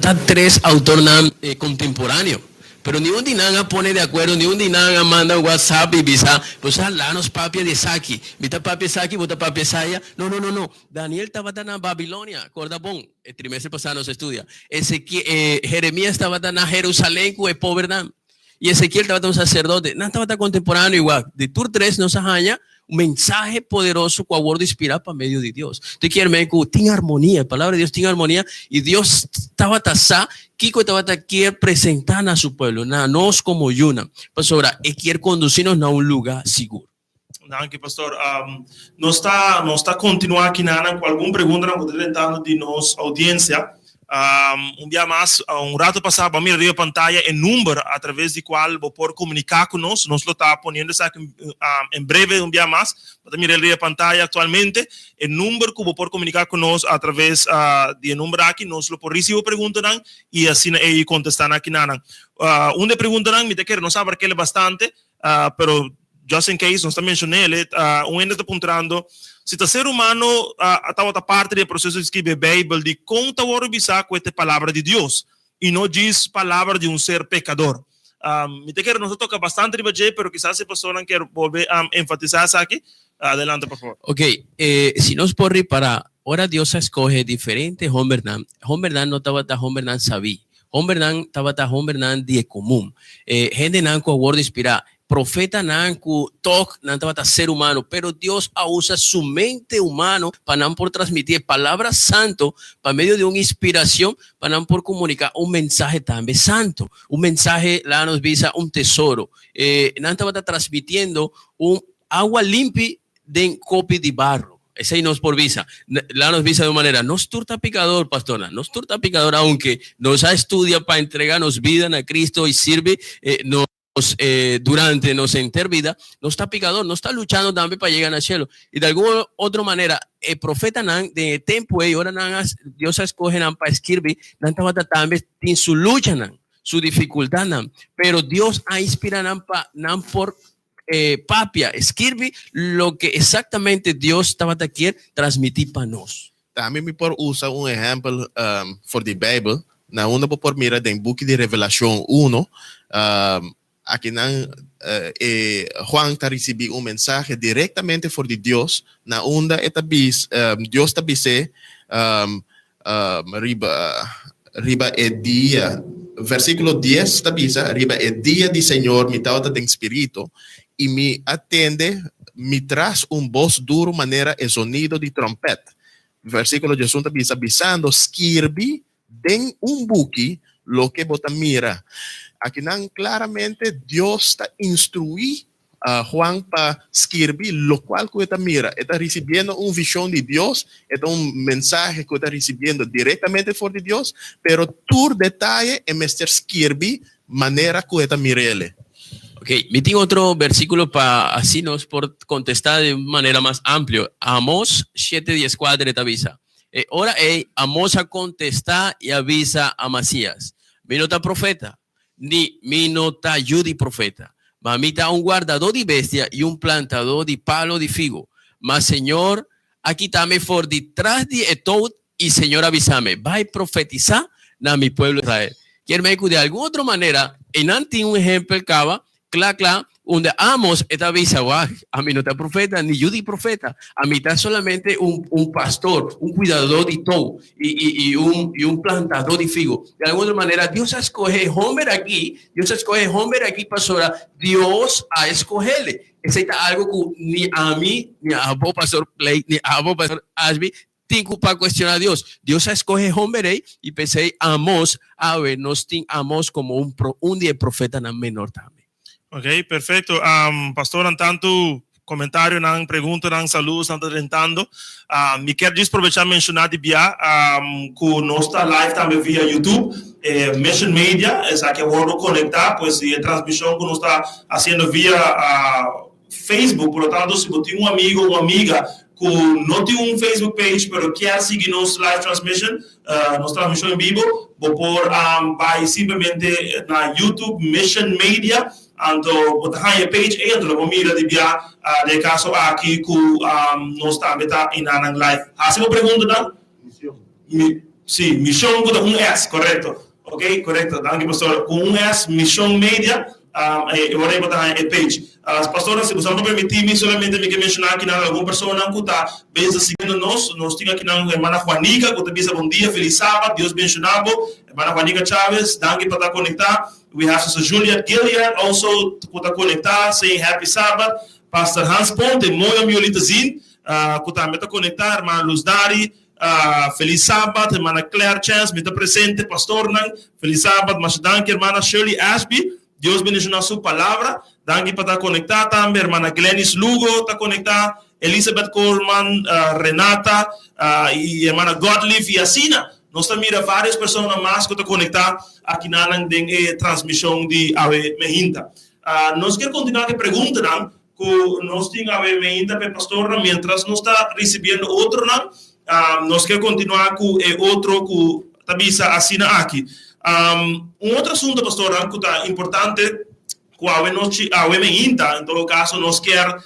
Ta tres autornan contemporaneo, pero niun di nan a pone di acuerdo, niun di nan a manda un WhatsApp y bisa, Bo sa, laga nos papia di esaki, mi ta papia esaki, bo ta papia esaya. No, no, no, no. Daniel tabata na Babilonia, corda bon, e trimestre pasa nos a estudia. Ezequiel, Jeremias tabata na Jerusalén cu e pobernan. Y Ezequiel tabata un sacerdote. Nan tabata contemporaneo igual. Di tur tres nos a haña un mensahe poderoso cu a wordo inspira pa medio di Dios. Te kier men cu tin armonia, e palabra di Dios tin armonia y Dios tabata sa kico e tabata kier presenta na su pueblo, na nos como yunan, pasobra e kier conduci nos na un luga sigur. Danki, pastor. Nos ta nos ta continua aki nanan cu algun preguntanan cu ta drentando di nos audiencia. Un bia mas, un rato pasa bo a mira riba pantaya e number a traves di cual bo por comunica cu nos. Nos lo ta poniendo esaki en breve un bia mas. Bo ta mira el riba pantaya actualmente. E number cu bo por comunica cu nos a traves di e number aki, nos lo por ricibi bo preguntanan y asina ey contesta nan aki nanan. Un di e preguntanan mi ta kere nos a abarkele bastante, pero just in case nos ta mencionele, un hende ta puntrando si ta ser humano tabata parti di e proceso di scribi e Bijbel, di con ta worde bisa cu e ta e palabra di Dios y no djis palabra di un ser pecador? Mi ta kere nos a toca bastante riba dje, pero kisas e pastoran kier bolbe enfatisa esaki. Adelante, por favor. Ok, si nos por ripara, ora Dios a scoge diferente hombernan, hombernan no tabata hombernan sabí, Hombernan tabata hombernan di e komun, e hendenan ku a wòrdu inspirá, profetanan ku tòg nan tabata ser humano, pero Dios a usa su mente humano pa nan por transmití e Palabra Santo pa medio di un inspiracion pa nan por komuniká un mensahe tambe santo, un mensahe, laga nos bisa, un tesoro. E nan tabata transmitiendo un awa limpi den kopi di barro. Esei nos por bisa. La nos bisa di un manera, nos tur ta picador, pastornan. Nos tur ta picador, aunke nos a estudia pa entrega nos vida na Cristo y sirbi nos durante nos henter vida, nos ta picador, nos ta luchando tambe pa yega na cielo. Y di algun otro manera, e profetanan den e tempo ei, ora nan a, Dios a escoge nan pa skirbi, nan tabata tambe tin su luchanan, su dificultadnan, pero Dios a inspira nan pa nan por papia, skirbi loke exactamente Dios tabata kier transmiti pa nos. Tambe mi por usa un ehempel for di Bijbel, na unda bo por mira den buki di Revelacion uno, akinan e Juan ta ricibi un mensahe directamente for di Dios, na unda e ta bis, Dios ta bis'é, Riba riba e dia, versíkulo dies ta bisa, Riba e dia di Señor mi tabata den spiritu, i mi a tende mi tras un bos duru manera e zonido di tròmpèt. Versíkulo diesun ta bisa, bisando, Skirbi den un buki loke bo ta mira. Akinan klaramente Dios ta instruí Juan pa skirbi locual cu e ta mira. E ta ricibiendo un vision di Dios, e ta un mensahe cu e ta ricibiendo directamente for di Dios, pero tur detaye e mester skirbi manera cu e ta mir'ele. Ok, mi tin otro versiculo pa asi nos por contesta di un manera mas amplio. Amos shete dieskuater e ta bisa, E ora ei Amos a contesta i a bisa Amasias, Mi no ta profeta, Ni mi no ta yu di profeta, ma mi ta un guardadó di bestia i un plantadó di palo di figo. Ma Señor a kita mi for di tras di e tout i Señor a bisa mi, Bai profetisá na mi pueblo Israel. Kier mei ku di algun otro manera einan tin un ehempel kaba Kla kla, unda Amos e ta bisa, Wak, ami no ta profeta, ni yu di profeta. Ami ta solamente un, un pastor, un kuidadó di tou i, i, i un, i un plantadó di figo. Di algun otro manera, Dios a skohe e homber aki, Dios a skohe e homber aki pasobra Dios a skohele. Esei ta algu ku ni ami, ni abo, Pastor Blake, ni abo, Pastor Ashby, Tin ku pa kuestioná Dios. Dios a skohe homber ei i p'esei Amos, awe nos tin Amos komo un un di e profetanan menor tambe. Ok, perfecto. Pastornan tantu comentarionan, preguntanan, saludosnan ta drentando. Mi kier djis probecha menciona di bia cu nos ta live tambe via YouTube, Mission Media, esaki a wordo conecta, pues e transmision cu nos ta haciendo via Facebook, por lo tanto si bo tin un amigo o un amiga cu no tin un Facebook page pero kier sigui nos live transmission, nos transmision en bibo, bo por bay simplemente na YouTube Mission Media, anto bo ta haña e page ey, anto lo bo mira di bia den e caso aki cu nos tambe ta enanan live. Haci bo preguntanan. Si, Mishon ku ta un S, korekto. Ok, korekto. Danki, pastor. Ku un S, Mishon Media, e ora ei bo ta haña e page. Pastornan, si boso ta permití mi, solamente mi ke menshoná akinan algun personanan ku ta bezig siguiendo nos. Nos tin akinan hermana Juanica ku ta bisa bon dia, felis sabat, Dios benshoná bo. Hermana Juanica Chavez, danki pa ta konektá. We have Sister Juliet Gilliard also ku ta konektá, saying happy Sabbath. Pastor Hans Ponte, mooi om jullie te zien, ku tambe ta konektá. Hermana Luz Dari, felis Sabat. Hermana Claire Chance, mi ta presente. Pastornan, felis Sabat. Masha danki. Hermana Shirley Ashby, Dios bendiciona su palabra. Danki pa ta konektá tambe. Hermana Glenys Lugo ta konektá. Elizabeth Coleman, Renata i hermana Godlief i asina nos ta mira varios persona mas ku ta konektá akinanan den e transmishon di awe meinta. Nos kier kontinuá ku e preguntanan ku nos tin awe meinta pa e pastornan mientras nos ta risibiendo otronan. Nos kier kontinuá ku e otro ku ta bisa asina aki. Un otro asunto, pastornan, ku ta importante ku awe nochi, awe meinta, en todo kaso nos kier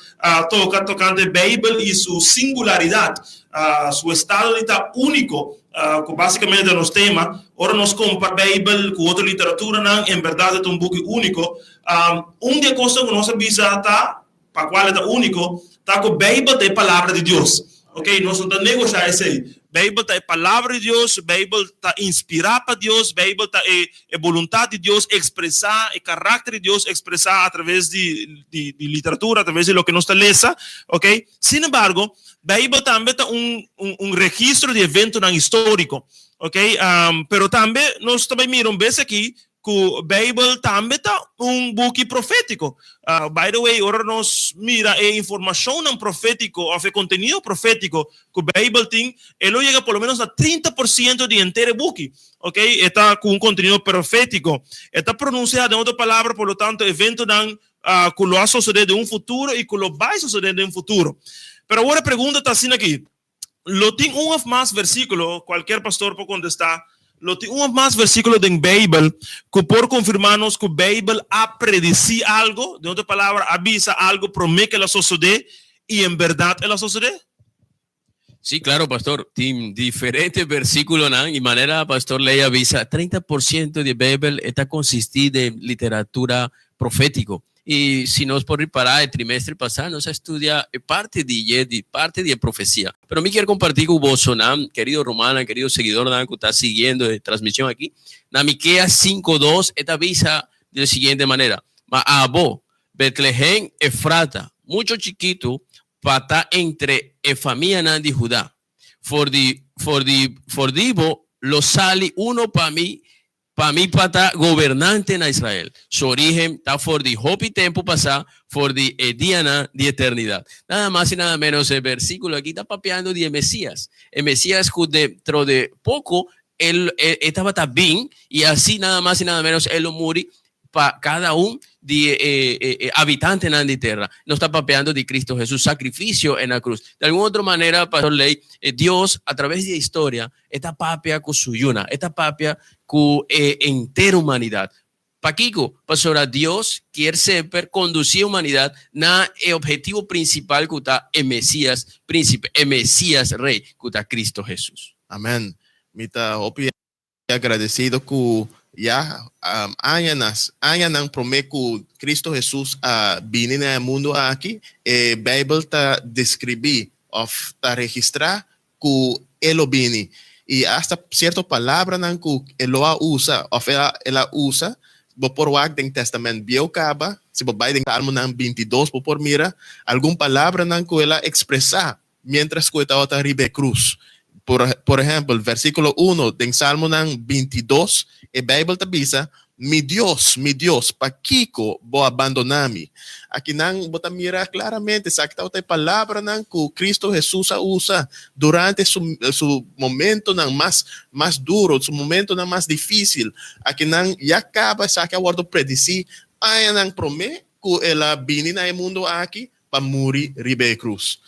toka tokante Beibel i su singularidat, su estado di ta úniko, ku básikamente ta nos tema. Ora nos kompara Beibel ku otro literaturanan, en bèrdat e ta un buki úniko. Un di e kosnan ku nos a bisa ta, pa kual e ta úniko, ta ku Beibel ta e Palabra di Dios. Oke, nos no ta negoshá esei. Beibel ta e Palabra di Dios, Beibel ta inspirá pa Dios, Beibel ta e e boluntat di Dios ekspresá, e karakter di Dios ekspresá atraves di di di literatura, atraves di loke nos ta lesa. Oke. Sin embargo, Beibel tambe ta un un un registro di eventonan históriko. Oke, pero tambe nos ta bai mira un bes aki ku Beibel tambe ta un buki profétiko. By the way, ora nos mira e informashonnan profétiko òf e kontenido profétiko ku Beibel tin, e lo yega por lo ménos na 30% di henter e buki. Ok, e ta ku un kontenido profétiko. E ta pronunsiá, den otro palabra, por lo tanto, eventonan ku lo a sosodé den un futuro i ku lo bai sosodé den futuro. Pero awor e pregunta ta asina aki, Lo tin un of mas versíkulo, kualkier pastor por kontestá, lo tin un of mas versíkulo den Beibel ku por konfirmá nos ku Beibel a predisí algu, den otro palabra, a bisa algu promé ku el a sosodé i en bèrdat el a sosodé? Sí, claro, pastor. Tin diferente versíkulonan i manera pastor Ley a bisa, 30% di Beibel e ta konsistí den literatura profétiko. I si nos por ripará e trimestre pasá nos a studia e parti di dje, di parti di e profesia. Pero mi kier kompartí ku bosonan, kerido rumannan, kerido seguidornan ku ta siguiendo e transmishon aki, na Miqueas 5 2 e ta bisa di e siguiente manera, Ma abo, Betlehem Efrata, mucho chikitu pa ta entre e famianan di Judá, for di for di for di bo lo sali uno pa mi Pa mi pa ta gobernante na Israel. Su origen ta for di hopi tempu pasá, for di e dianan di eternidat. Nada mas i nada ménos e versíkulo aki ta papiando di e Mesías. E Mesías ku dentro de poko el e tabata bin i así nada mas i nada ménos el lo muri pa kada un di e e habitantenan di tera. Nos ta papiando di Cristo Jesús, sakrifisio en la krus. Di algun otro manera, Pastor Ley, Dios a traves di e historia E ta papia ku su yunan. E ta papia ku e henter humanidat. Pakiko? Pasobra Dios kier semper kondusí e humanidat na e ophetivo prinsipal ku ta e Mesias Prínsipe, e Mesias Rei, ku ta Kristu Hesus. Amen. Mi ta hopi agradesido ku ya añanas, añanan promé ku Kristu Hesus a bini na e mundu aki, e Beibel ta deskribí òf ta registrá ku e lo bini i asta sierto palabranan ku e lo a usa òf el a usa, bo por wak den Tèstamènt Bieu kaba, si bo bai den Salmonan 22 bo por mira algun palabranan ku el a ekspresá miéntras ku e tabata riba e krus. Por por ehèmpel, versíkulo 1 den Salmonan 22, e Beibel ta bisa, Mi Dios, mi Dios, pakiko bo a bandoná mi? Akinan bo ta mira klaramente esaki tabata e palabranan ku Kristu Hesus a usa durante su su momentonan mas mas duro, su momentonan mas difísil. Akinan ya kaba esaki a wòrdu predisí añanan promé ku el a bini na e mundu aki pa muri riba e krus.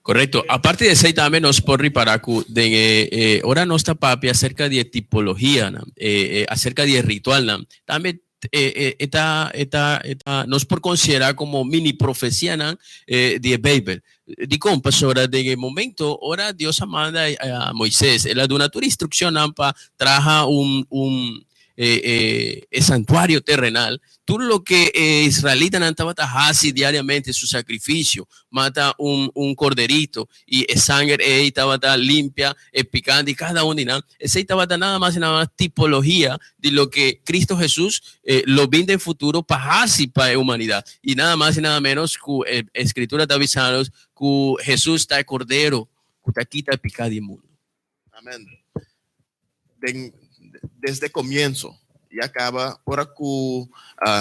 Korekto. Aparte di esei tambe nos por ripará ku den e e ora nos ta papia aserka di e tipologianan, e e aserka di e ritualnan, tambe. E ta, e ta, e ta, nos por konsiderá komo mini profesianan di e Beibel. Dikon? Pasobra den e momento ora Dios a manda a Moises, el a duna tur instrukshonnan pa traha un un e e santuario terrenal. Tur loke e israelitanan tabata hasi diariamente, su sakrifisio, mata un un korderito, i e sanger ei tabata limpia e piká di kada un di nan. Esei tabata nada mas i nada menos tipologia di loke Cristo Hesus lo bin den futuro pa hasi pa e humanidat. I nada mas i nada menos ku e Escritura ta bisa nos ku Hesus ta e Kordero ku ta kita e piká di e mundu. Amen. Den desde comienzo ya caba ora cu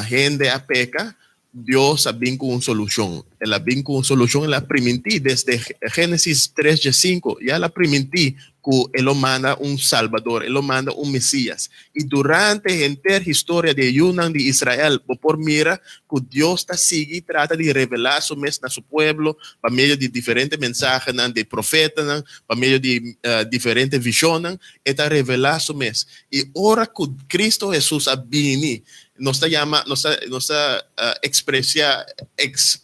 hende a peca, Dios a bin cu un solucion. El a bin cu un solucion, el a priminti desde Genesis 3 diescinco, ya el a priminti cu e lo manda un Salbador, e lo manda un Mesias. Y durante henter historia di e yunan di Israel, bo por mira cu Dios ta sigui trata di revela su mes na su pueblo pa medio di diferente mensahenan di profetanan, pa medio di diferente visionnan, e ta revelá su mes. I ora ku Kristu Hesus a bini, nos ta yama, nos ta, nos ta ekspresiá, eks,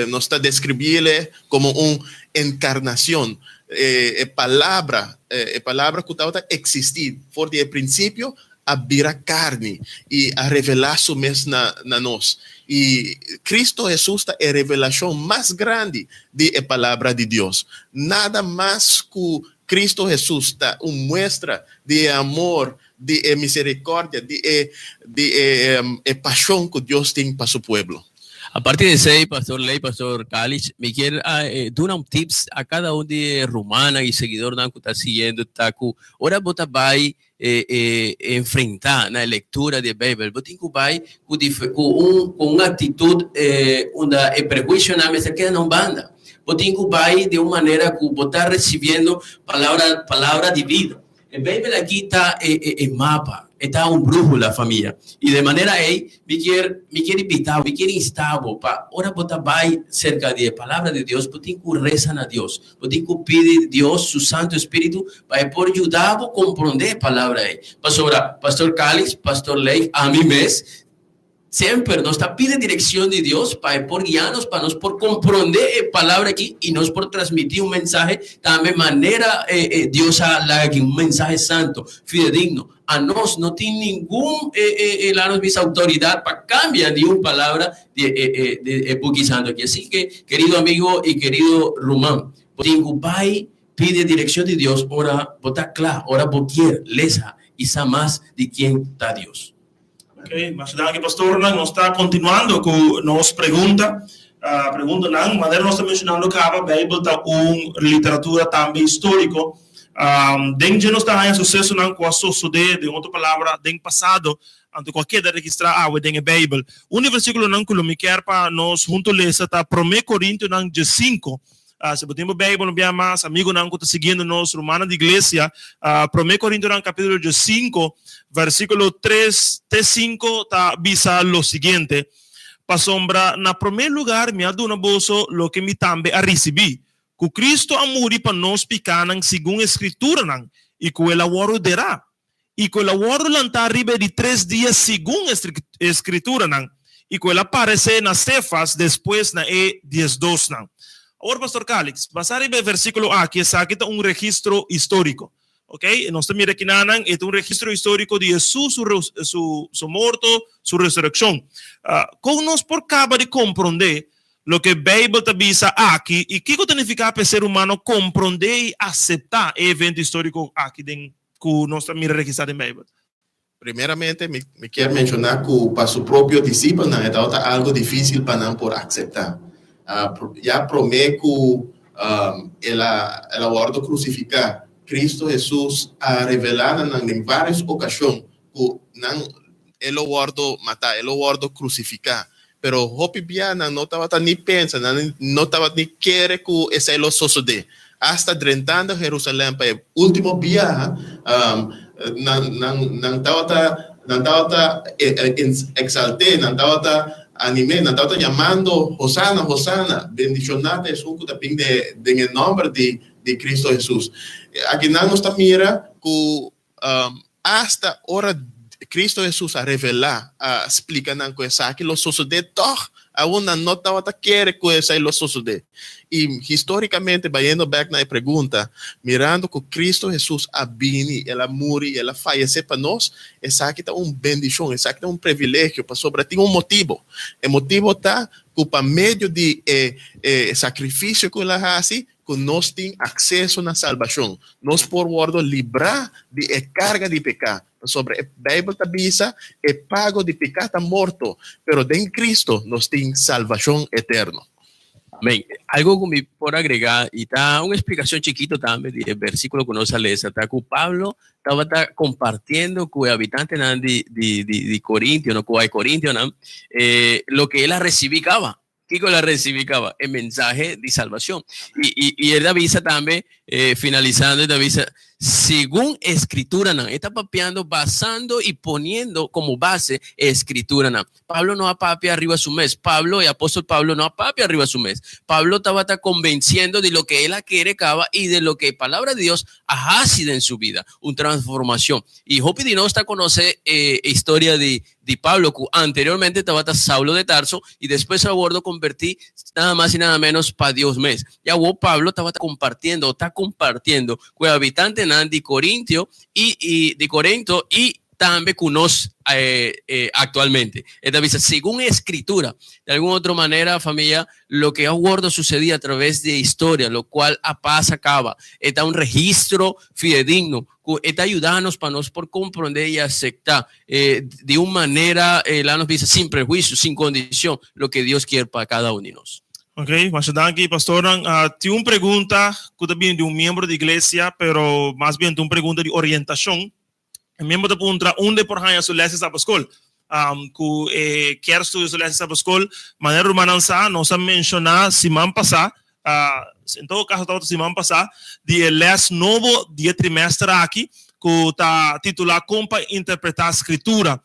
nos ta deskribié komo un enkarnashon. E, e palabra, e palabra ku tabata eksistí for di e prinsipio a bira karni i a revelá su mes na, na nos. I Kristu Hesus ta e revelashon mas grandi di e Palabra di Dios. Nada mas ku Kristu Hesus ta un muestra di e amor, di e misericordia, di e di e e pasion cu Dios tin pa su pueblo. Aparte di esey, Pastor Ley, Pastor Kalich, mi kier a duna un tips a cada un di e rumannan y seguidornan cu ta siguiendo ta cu ora bo ta bay enfrenta na e lectura di e Bijbel, bo tin cu bay cu cu un cu un actitud unda e prehuicionan mester keda na un banda. Bo tin cu bay di un manera cu bo ta recibiendo palabra palabra di bida. E Bijbel aki ta e e e mapa, e ta un brújula, famia. Y de manera ey mi kier mi kier invita bo, mi kier insta bo pa ora bo ta bay cerca di e Palabra di Dios, bo tin cu reza na Dios. Bo tin cu pidi Dios su Santo Espíritu pa e por yuda bo comprende e Palabra ey. Pasobra Pastor Calix, Pastor Leif, ami mes, Semper nos ta pidi direccion di Dios pa e por guia nos, pa nos por comprende e palabra aki y nos por transmiti un mensahe tambe manera Dios a laga aki, un mensahe santo, fidedigno. Anos no tin ningun laga nos bisa autoridad pa cambia ni un palabra di e buki santo aki. Así que querido amigo y querido ruman, bo tin cu bay pidi direccion di Dios ora bo ta cla, ora bo kier lesa y sa mas di ken ta Dios. Ok, masha danki pastornan. Nos ta kontinuando ku nos pregunta. Preguntanan, manera nos ta menshonando kaba, Beibel ta un literatura tambe históriko. Den dje nos ta haña susesonan ku a sosodé, den otro palabra, den pasado, anto ku a keda registrá awe den e Beibel. Un di e versíkulonan ku lo mi kier pa nos huntu lesa ta Promé Korintionan diesinku. Si bo tin bo Bijbel un bia mas, amigonan ku ta siguiendo nos, rumannan di iglesia, Promé Korintonan kapítulo diesinko, versíkulo tres te sinku ta bisa lo siguiente, Pasobra na promé lugar mi a duna boso loke mi tambe a risibí, ku Kristu a muri pa nos pikánan segun e Skrituranan, i ku el a wòrdu derá, i ku el a wòrdu lantá riba e di tres dia segun e Skrituranan, i ku el a paresé na Sefas, despues na e diesdosnan. Awor, Pastor Calix, basá riba e versíkulo aki, esaki ta un registro históriko. Oke, nos ta mira kinanan, e ta un registro históriko di Hesus su su su morto, su resurekshon. Kon nos por kaba di komprondé loke Beibel ta bisa aki i kiko ta nifiká pa e ser humano komprondé i aseptá e evento históriko aki den ku nos ta mira registrá den Beibel? Primeramente, mi mi kier menshoná ku pa su propio disipelnan e tabata algu difísil pa nan por akseptá. Ya promé ku el a el a wòrdu krusifiká, Kristu Hesus a revelá na nan den vários okashon ku nan e lo wòrdu matá, e lo wòrdu krusifiká. Pero hopi bia nan no tabata ni pensa, nan no tabata ni kere ku esei lo sosodé. Asta drentando Herusalèm pa e último biaha, nan, nan, nan tabata, nan tabata eksalt'é, nan tabata anim'é, nan tabata yamando, Hosana, Hosana, bendishoná ta esun ku ta bin den e nòmber di, di Kristu Hesus. Akinan nos ta mira ku asta ora. Kristo Hesus a revelá, a splika nan ku esaki lo sosodé, tòg aun nan no tabata kere ku esei lo sosodé. I histórikamente, bayendo bèk na e pregunta, mirando ku Kristo Hesus a bini, el a muri i el a fayesé pa nos, esaki ta un bendishon, esaki ta un privilegio, pasobra tin un motibu. E motibu ta ku pa medio di e e sakrifisio ku el a hasi, ku nos tin akseso na salbashon. Nos por wòrdu librá di e karga di peká, pasobra e Beibel ta bisa, E pago di piká ta morto, pero den Kristu nos tin salbashon eterno. Amén. Algo ku mi por agregá, i ta un eksplikashon chikito tambe di e versíkulo ku nos a lesa, ta ku Pablo tabata kompartiendo ku e habitantenan di di di di Korintio, no, ku e korintionan, loke el a risibí kaba. Kiko el a risibí kaba? E mensahe di salbashon. I i i el ta bisa tambe, finalisando, el ta bisa, segun e Skrituranan. E ta papiando basando i poniendo komo base e Skrituranan. Pablo no a papia riba su mes. Pablo, e apóstol Pablo no a papia riba su mes. Pablo tabata konvensiendo di loke el a kere kaba i di loke e Palabra di Dios a hasi den su bida, un transformashon. I hopi di nos ta konosé e historia di di Pablo ku anteriormente tabata Saulo de Tarso i despues a wordo konvertí nada mas i nada ménos pa Dios mes. I awor Pablo tabata kompartiendo o ta kompartiendo ku e habitantenan di Korintio i i di Korento i tambe ku nos aktualmente. E ta bisa segun e Skritura. Di algun otro manera, famia, loke a wordo susedí atraves di e historia, lokual a pasa kaba, e ta un registro fidedigno ku e ta yuda nos pa nos por komprondé i aseptá di un manera, laga nos bisa, sin prehuisio, sin kondishon, loke Dios kier pa kada un di nos. Ok, masha danki pastornan. Tin un pregunta ku ta bini di un miembro di iglesia, pero mas bien ta un pregunta di orientashon. E miembro ta puntra unda e por haña su lès di sabaskol. Ku e kier studia su lès di sabaskol. Manera rumannan sa, nos a menshoná siman pasá, en todo kaso tabata siman pasá, di e lès nobo di e trimèster aki ku ta titulá Kon pa Interpretá Skritura.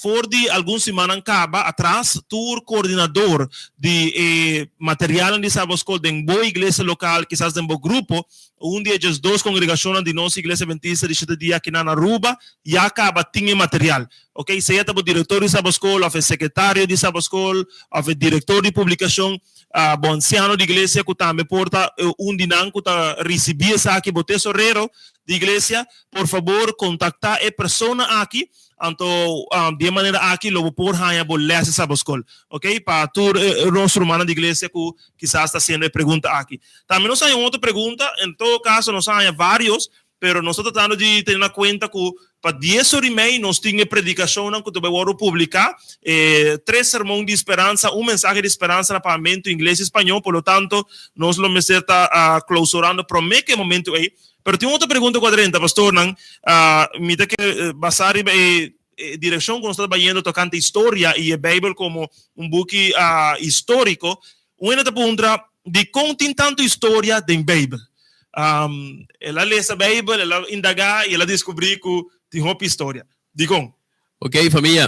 For di algun simannan kaba atras, tur koordinador di e materialnan di sabaskol den bo iglesia lokal, kisas den bo grupo, Un di e djesdos kongregashonnan di nos Iglesia Adventista di Shete Dia aki na Aruba ya kaba tin e material. Ok, sea ta bo direktor di Sabaskol òf e sekretario di Sabaskol òf e direktor di publikashon, bo ansiano di iglesia ku tambe por ta un di nan ku ta risibí esaki, bo tesorero di iglesia, por fabor kontaktá e persona aki. Anto di e manera aki lo bo por haña bo lès di Sabaskol. Ok, pa tur nos rumannan di iglesia ku kisas ta hasiendo e pregunta aki. Tambe nos haña un otro pregunta, en todo caso nos a haña varios, pero nos ta tratando di tene na cuenta cu pa dies ora y mei nos tin e predicacionnan cu ta bay wordo publica, e tres sermon di speransa, un mensahe di speransa na papiamento, ingles y spañol, por lo tanto nos lo mester ta clausurando prome cu e momento ey. Pero tin un otro pregunta cu a drenta, pastornan, mi ta kere basa riba e E direkshon ku nos ta bayendo tokante historia i e Beibel komo un buki históriko, un hende ta puntra, Dikon tin tantu historia den Beibel? El a lesa Beibel, el a indagá i el a deskubrí ku tin hopi historia. Dikon? Ok, famia,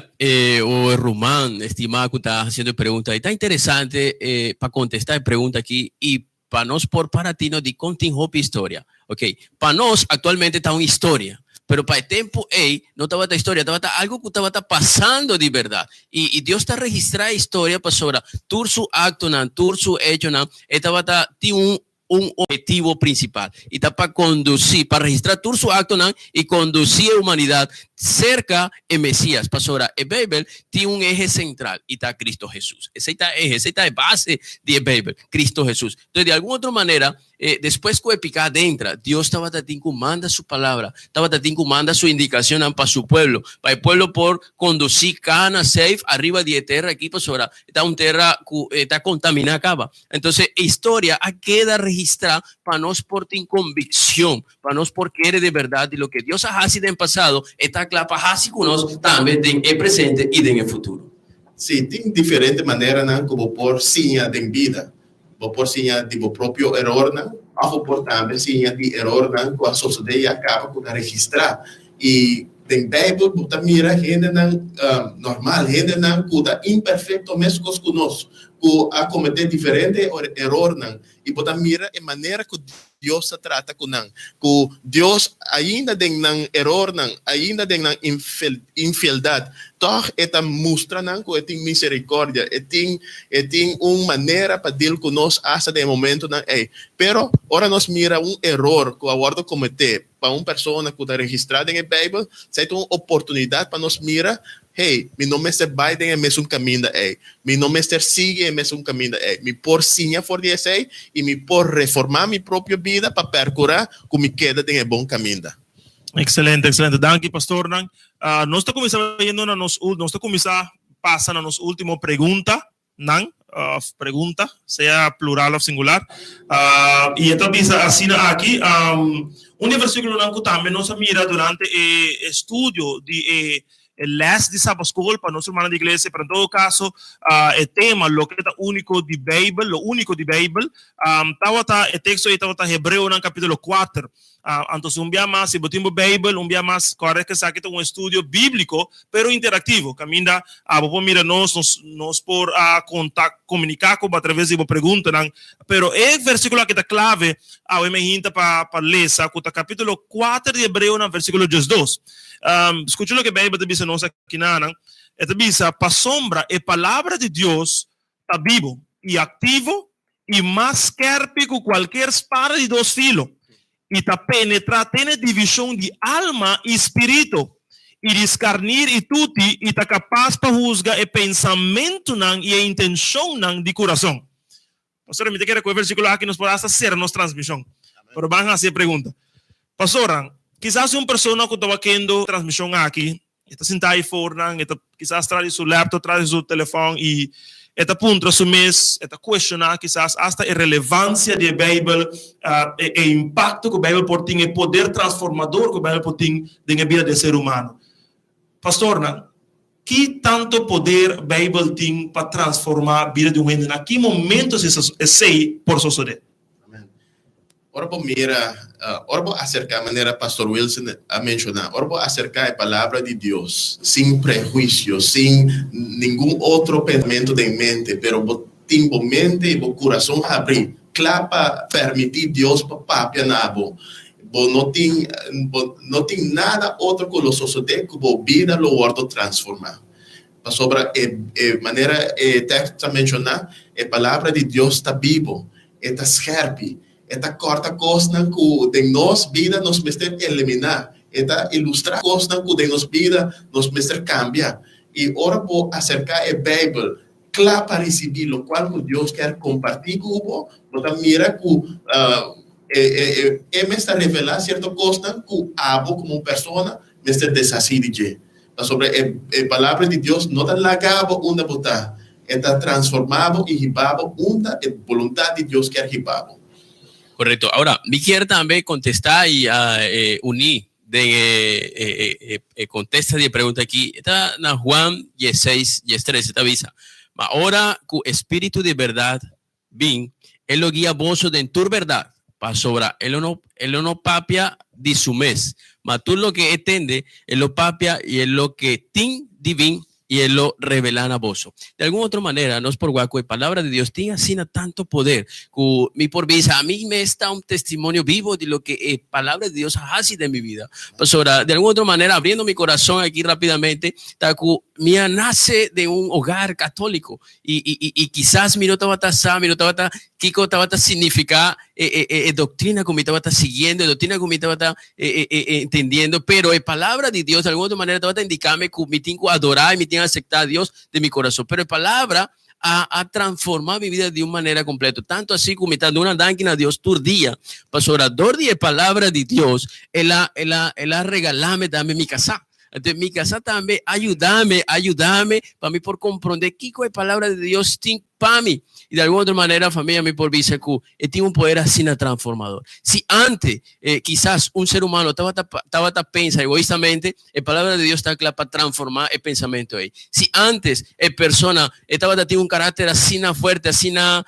o ruman estimá ku ta hasiendo e pregunta, e ta interesante pa kontestá e pregunta aki i pa nos por para tino dikon tin hopi historia. Ok, pa nos aktualmente ta un historia, pero pa e tempu ei no tabata historia, tabata algu ku tabata pasando di bèrdat. I i Dios ta registrá e historia pasobra tur su aktonan, tur su echonan, e tabata tin un un ophetivo prinsipal, i ta pa kondusí, pa registrá tur su aktonan i kondusí e humanidat serka e Mesias, pasobra e Beibel tin un ehe sentral, i ta Kristu Hesus. Esei ta e ehe, esei ta e base di e Beibel, Kristu Hesus. Entonces, di algun otro manera, despues ku e piká dentra, Dios tabata tin ku manda su palabra, tabata tin ku manda su indikasionnan pa su pueblo, pa e pueblo por kondusí kana safe ariba di e tera aki, pasobra ta un tera ku ta kontaminá kaba. Entonces, e historia a keda registrá pa nos por tin konvikshon, Pa nos por kere di bèrdat di loke Dios a hasi den pasado, e ta kla pa hasi ku nos tambe den e presente i den e futuro. Sí, tin diferente maneranan ku bo por siña den bida. Bo por siña di bo propio erornan òf bo por tambe siña di erornan ku a sosodé i a kaba ku ta registrá. I den Beibel bo ta mira hendenan normal, hendenan ku ta imperfekto meskos ku nos. ku a kometé diferente erornan i bo ta mira e manera ku Dios ta trata ku nan, ku Dios ainda den nan erornan, ainda den nan infieldat, tòg e ta mustra nan ku e tin miserikòrdia, e tin un manera pa deal ku nos asta den e momentonan ei. Pero ora nos mira un eror ku a wòrdu kometé pa un persona ku ta registrá den Beibel, esei ta un oportunidat pa nos mira: hey, mi no mester bai den e mesun kaminda ei, mi no mester sigui e mesun kaminda ei, mi por siña for di esei i mi por reformá mi propio bida pa perkurá ku mi keda den e bon kaminda. Ekselente, ekselente. Danki, pastor nan. Nos ta kuminsá na nos nos ta kuminsá pasa na nos último pregunta, nan, pregunta, sea plural òf singular. I e ta bisa asina aki, un versíkulonan ku tambe nos a mira durante e estudio di e les di Sabbat School pa nos rumannan di iglesia, pero en todo kaso, e tema, loke ta úniko di Beibel, lo úniko di Beibel, tabata, e teksto ei tabata Hebreonan kapítulo 4. Anto, un bia mas, si bo tin Beibel, un bia mas, korekto, esaki ta un estudio bíbliko, pero interaktivo. Kaminda, abo por mira nos por konta, komuniká ku a traves di bo preguntanan. Pero e versíkulo aki ta klave, awe mainta pa lesa, ku ta kapítulo 4 di Hebreonan, versíkulo 12. Skucha loke Beibel ta bisa nos aki nan. E ta bisa: "Pasobra e palabra di Dios ta bibu i aktivo i mas skèrpi ku kualke spada di dos filo i ta penetrá te na divishon di alma i spiritu i di karni i tuti i ta kapas pa husga e pensamentunan i e intenshonnan di kurason." Pastor, mi ta kere ku e versíkulo aki nos por sera nos transmishon. Pero ban hasi e pregunta. Pastor, kisas un persona ku ta wak transmishon aki, ta sintá ei for, ta kisas tras di su laptop, tras di su telefòn i e ta puntra su mes, e ta kuestioná kisas asta e relevansia di Beibel, e impakto ku Beibel por tin, e poder transformador ku Beibel por tin den bida di ser humano. Pastor, ki tantu poder Beibel tin pa transformá bida di un hende? Na ki momento esei por sosodé? Amèn. Ora bo mira, ora bo aserká, manera Pastor Wilson a menshoná, ora bo aserká e palabra di Dios, sin prehuisio, sin ningun otro pensamentu den mente, pero bo tin bo mente i bo kurason habrí, kla pa permití Dios pa papia na bo. Bo no tin nada otro ku lo sosodé ku bo bida lo wòrdu transformá. Pasobra e manera e teksto ta menshoná, e palabra di Dios ta bibu, e ta skèrpi, e ta kòrta kosnan ku den nos bida nos mester eliminá, e ta ilustrá kosnan ku den nos bida nos mester kambia. I ora bo aserká e Beibel, kla pa risibí loke ku Dios ke kompartí ku bo, bo ta mira ku e mester revelá sierto kosnan ku abo komo persona mester deshasí di dje. Pasobra e palabra di Dios no ta laga bo unda bo ta, e ta transformá bo i hiba bo unda e boluntat di Dios ke hiba bo. Korekto. Awor, mi ke tambe kontestá i uni di kontesta di e pregunta aki. Ta na Juan 16, 13, ta bisa: "Ma ora ku Spiritu di bèrdat bin, e lo guia boso den tur bèrdat. Pasobra e lo no papia di su mes. Ma tur loke e tende, e lo papia i e loke tin di bin i e lo revelá na boso." Di algun otro manera, nos por ku e palabra di Dios tin asina tantu poder, ku mi por bisa, ami mes ta un testimonio bibu di loke e palabra di Dios a hasi den mi bida. Pastor, di algun otro manera, abriendo mi kurason aki rápidamente, ta ku mi a nase den un hogar katóliko i kisas mi no tabata sa, mi no tabata kiko tabata signifiká e doktrina ku mi tabata siguiendo, e doktrina ku mi tabata entendiendo, pero e palabra di Dios, di algun otro manera, tabata indiká ku mi tin ku adorá i mi tin ku aseptá Dios den mi kurason. Pero e palabra a transformá mi bida di un manera kompleto. Tantu asina ku mi ta duna danki na Dios tur dia. Pastor, dor di e palabra di Dios, el a regalá mi tambe mi kasá. Anto, mi kasá tambe a yuda mi pa mi por komprondé kiko e palabra di Dios tin pa mi. I di algun otro manera, famia, mi por bisa ku e tin un poder asina transformador. Si antes, kisas un ser humano tabata pensa egoistamente, e palabra di Dios ta kla pa transformá e pensamentu ei. Si antes e persona tabatin un karakter asina fuerte, asina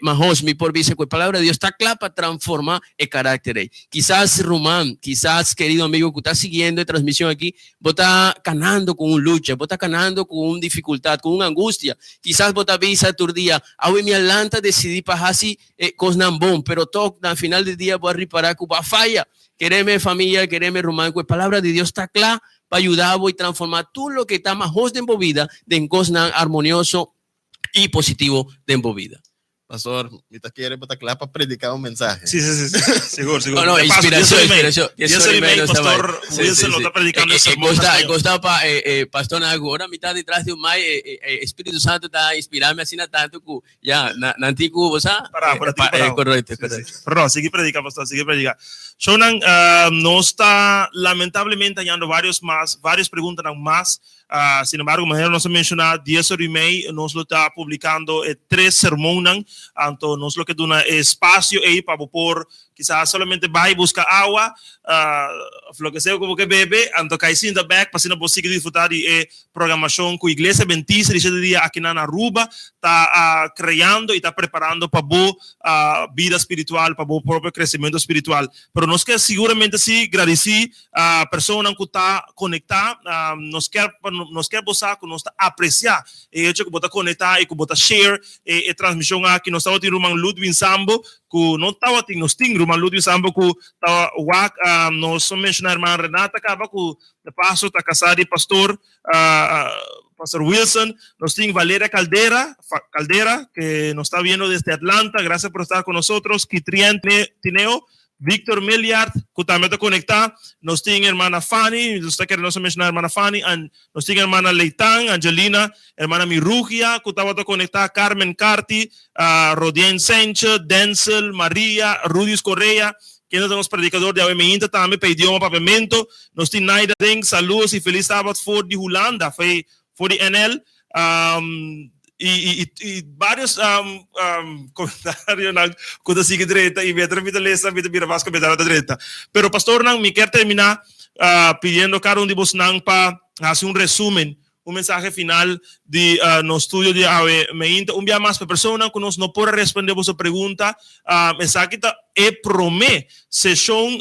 mahos, mi por bisa ku e palabra di Dios ta kla pa transformá e karakter ei. Kisas ruman, kisas kerido amigu ku ta siguiendo e transmishon aki, bo ta kanando ku un lucha, bo ta kanando ku un difikultat, ku un angustia. Kisas bo ta bisa tur tur dia. Awe mi a lanta decidí pa hasi e kosnan bon, pero tok na final di dia bo a ripará ku bo a faya. Kereme famia, kereme ruman ku e palabra di Dios ta kla pa yuda bo i transformá tur loke ta mahos den bo bida den kosnan armonioso i positivo den bo bida. Pastor, mi ta kere bo ta kla pa prediká un mensahe. Sí, sí, sí, sí. Sigur, sigur. No, no, De paso, inspiracion, 10:30. inspiracion. 10:30, nos ta bai. Pastor Sí, Wilson sí, lo sí. ta predicando E, el e, e sermón gusta, e español. gusta pa eh, eh, Pastor Nagu. Ora mi ta detrás di un mic, eh, eh, eh, Espíritu Santo ta inspirami asina tanto ku ya, na, nan tin ku, bo sa? Pará, Eh, pará, tin pa, eh, pará. correcto, Sí, correcto. sí. Pero no, sigui predica, pastor, sigui predica. Shownan, uh, nos ta lamentablemente hallando varios mas, varios preguntanan mas. Sin embargo, manera nos a menciona, 10:30 nos lo ta publicando e tres sermonnan. Anto nos lo ke duna e espacio ei pa bo por kisas solamente bai busca awa, of loke sea ku bo ke bebe, anto kai sinta bek pa asina bo sigui disfruta di e programacion ku Iglesia Adventista di Shete Dia akinan na Aruba ta creando y ta preparando pa bo bida spiritual, pa bo propio crecemento spiritual. Pero nos ke siguramente si gradici personanan ku ta konektá. Nos kier pa nos kier bo sa ku nos ta apresiá e hecho ku bo ta konektá i ku bo ta share e e transmishon aki. Nos tabatin ruman Ludwin Sambo ku no tabatin, nos tin ruman Ludwin Sambo ku ta wak. Nos a menshoná hermana Renata kaba ku de paso ta kasá di pastor Pastor Wilson. Nos tin Valeria Caldera, Caldera ke nos ta viendo desde Atlanta. Gracias por estar con nosotros. Kitrien Tineo. Victor Milliard, ku tambe ta konektá. Nos tin hermana Fanny, nos ta kere nos a menshoná hermana Fanny, an nos tin hermana Leitan, Angelina, hermana Mirugia, ku tabata konektá, Carmen Carty, Rodien Senche, Denzel, Maria, Rudius Correa, kende ta nos predikador di awe meinta tambe pa idioma Papiamento. Nos tin Naida Dink, saludos i felis sabat for di Hulanda, for di NL. Y, y, y varios comentarionan ku ta sigui drenta y mientras mi ta lesa mi ta mira mas comentario ta drenta. Pero pastornan mi kier termina pidiendo cada un di bosnan pa haci un resumen, un mensahe final di nos studio di awe meinta. Un bia mas pa personanan ku nos no por a responde boso pregunta, esaki ta e prome seshon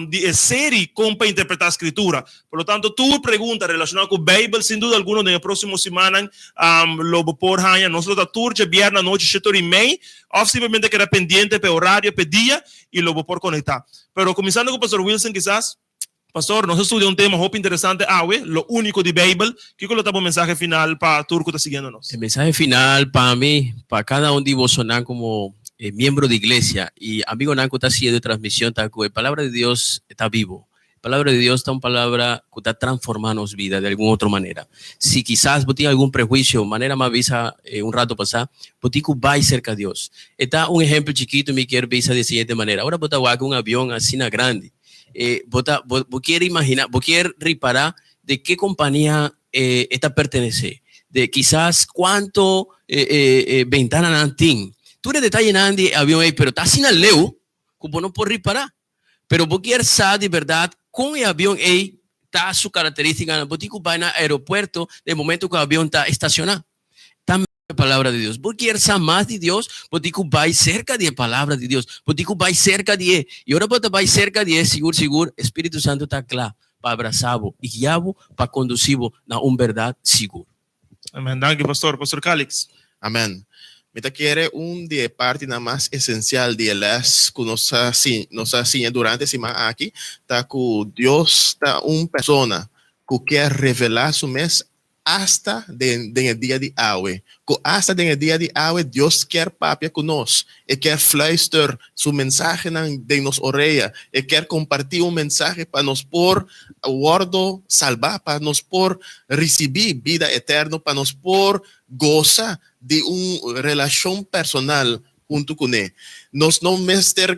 di e seri kon pa interpreta Scritura. Por lo tanto, tur pregunta relashoná ku Beibel, sin duda alguno den e próksimo simannan lo bo por haña. Nos lo ta tur djabièrnè anochi 7:30, òf simplemente keda pendiente pa e orario, pa e dia, i lo bo por konektá. Pero kuminsando ku Pastor Wilson kisas, Pastor, nos a studia un tema hopi interesante awe, lo úniko di Beibel. Kiko lo ta bo mensahe final pa tur ku ta siguiendo nos? E mensahe final pa mi, pa kada un di bosonan komo miembro di iglesia i amigonan ku ta siguiendo e transmishon ta ku e Palabra di Dios ta bibo. Palabra di Dios ta un palabra ku ta transformá nos bida di algun otro manera. Si kisas bo tin algun prehuisio, manera mi a bisa un rato pasá, bo tin ku bai serka Dios. E ta un ehempel chikitu mi kier bisa di e siguiente manera, ora bo ta wak un avion asina grandi, bo ta bo bo kier imaginá, bo kier ripará di ke kompania e ta pertenesé, de kisas kuantu bentananan tin. Tur e detayenan di e avion ei, pero ta asina leu ku bo no por ripará. Pero bo kier sa di berdad con e avion ey ta su caracteristicanan, bo tin cu bay na aeropuerto den e momento cu e avion ta estaciona. Ta e palabra di Dios. Bo kier sa mas di Dios, bo tin cu bay cerca di e palabra di Dios. Bo tin cu bay cerca di e. Y ora bo ta bay cerca di e, sigur sigur e Spiritu Santo ta cla pa abrasa bo y guia bo pa conduci bo na un berdad sigur. Amen. Danki, pastor. Pastor Calix. Amen. Mi ta kere un di e partinan mas esensial di e les ku nos a nos a siña durante e siman aki ta ku Dios ta un persona ku kier revelá su mes asta den den e dia di awe. Ku asta den e dia di awe Dios kier papia ku nos. E kier fluister su mensahenan den nos orea. E kier kompartí un mensahe pa nos por wòrdu salbá, pa nos por risibí bida eterno, pa nos por gosa di un relashon personal huntu kuné. Nos no mester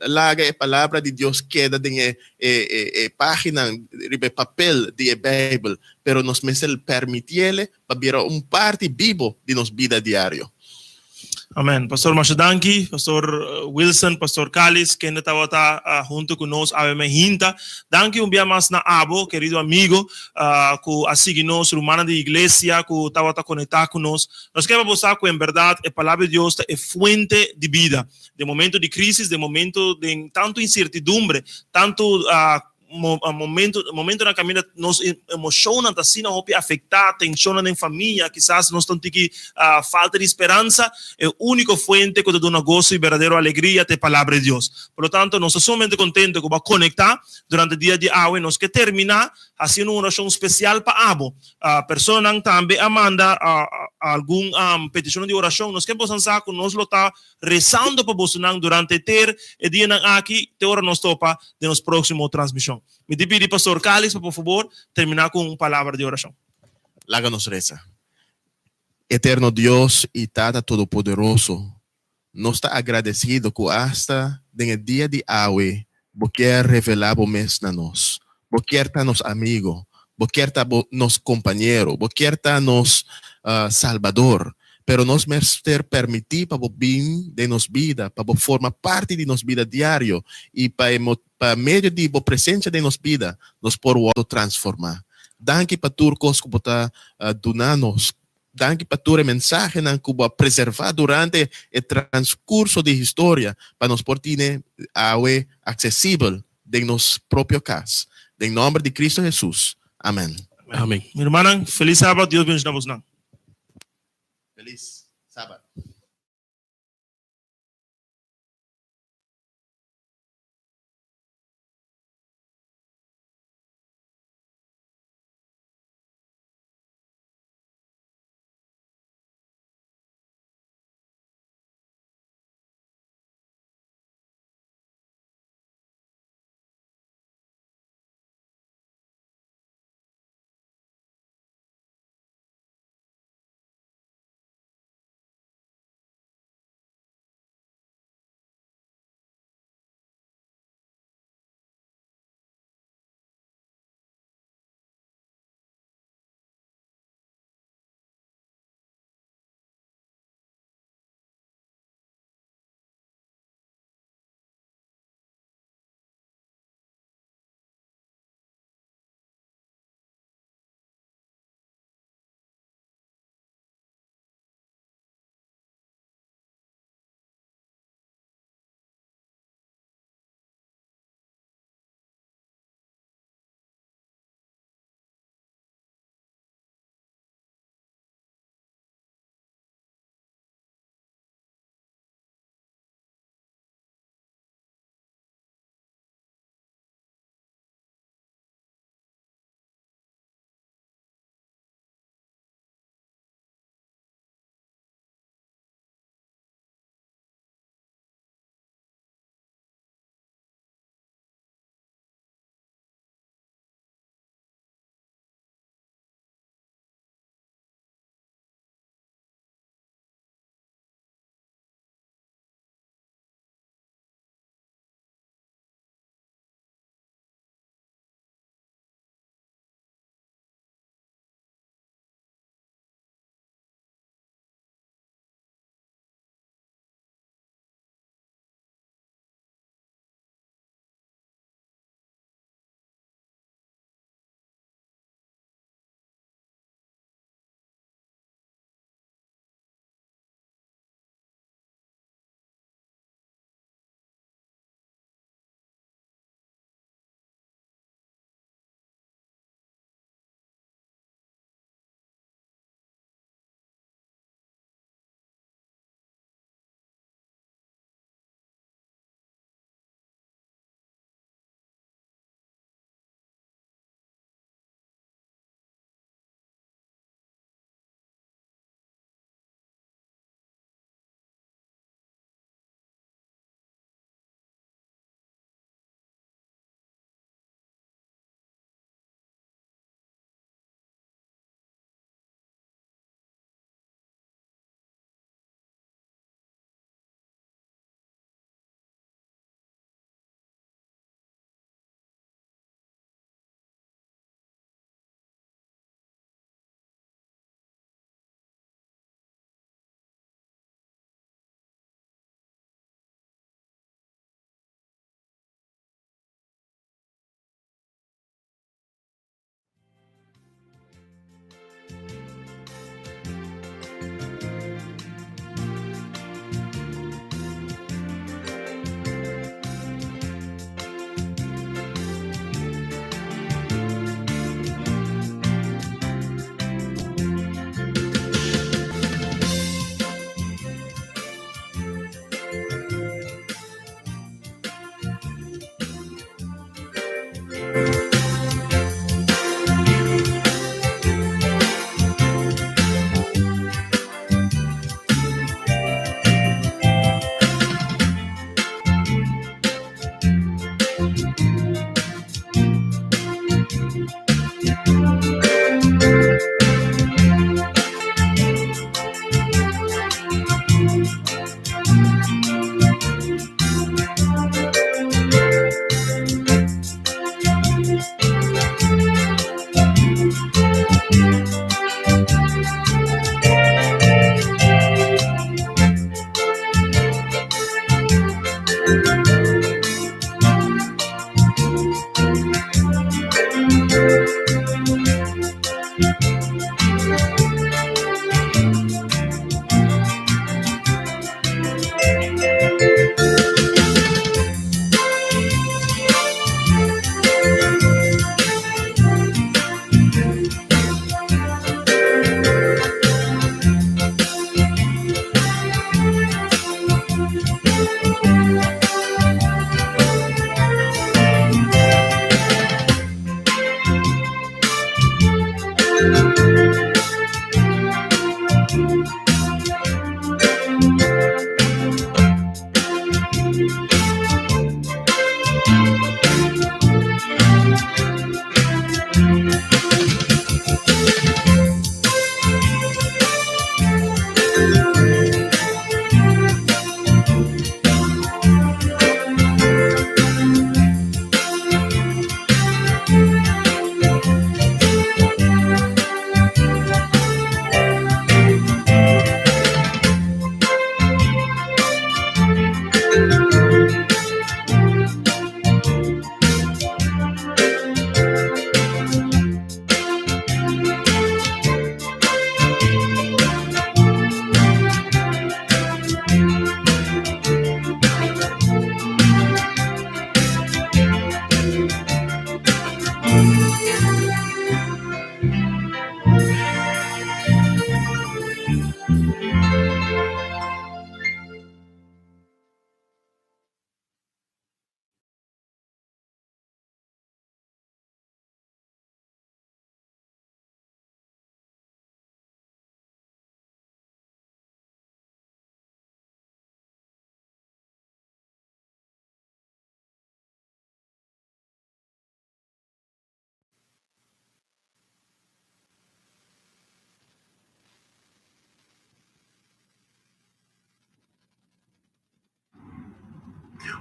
laga e Palabra di Dios keda den e e páginanan riba e papel di e Beibel, pero nos mester permitiele pa bira un parti bibo di nos bida diario. Amen. Pastor masha danki, Pastor Wilson, Pastor Calis, kende tabata hunto ku nos awe mainta. Danki un bia mas na abo, kerido amigo, ku a sigui nos, rumannan di iglesia ku tabata konektá ku nos. Nos ke pa bo sa ku en bèrdat e Palabra di Dios ta e fuente di bida. Den momento di krisis, den momento den tantu insertidumbre, tantu. momento momentonan kaminda nos emoshonnan ta asina hopi afektá, tenshonnan den famia, kisas nos ta un tiki falta di speransa, e úniko fuente ku ta duna goso i berdadero alegria ta e Palabra di Dios. Por lo tanto, nos ta sumamente kontento ku bo a konektá durante dia di awe. Nos ke terminá hasiendo un orashon spesial pa abo. Personanan tambe a manda algun petishonnan di orashon. Nos ke bosan sa ku nos lo ta Rezando pa bosonan durante ter e dianan aki te ora nos topa den nos próximo transmishon. Mi ti pidi Pastor Calis pa por fabor terminá ku un palabra di orashon. Laga nos resa. Eterno Dios i Tata Todopoderoso, nos ta agradesido ku asta den e dia di awe Bo kier revelá Bo mes na nos. Bo kier ta nos amigo. Bo kier ta bo nos kompañero. Bo kier ta nos Salbador. Pero nos mester permití pa bo bin den nos bida, pa bo forma parti di nos bida diario i pa e pa medio di bo presensia den nos bida nos por wòrdu transformá. Danki pa tur kos ku bo ta duna nos. Danki pa tur e mensahenan ku bo a preservá durante e transkurso di historia pa nos por tine awe aksesibel den nos propio kas. Den nòmber di Kristu Hesus. Amèn. Amèn. Mi rumannan, felis sabat. Dios bendishoná bosnan. Felis sabat.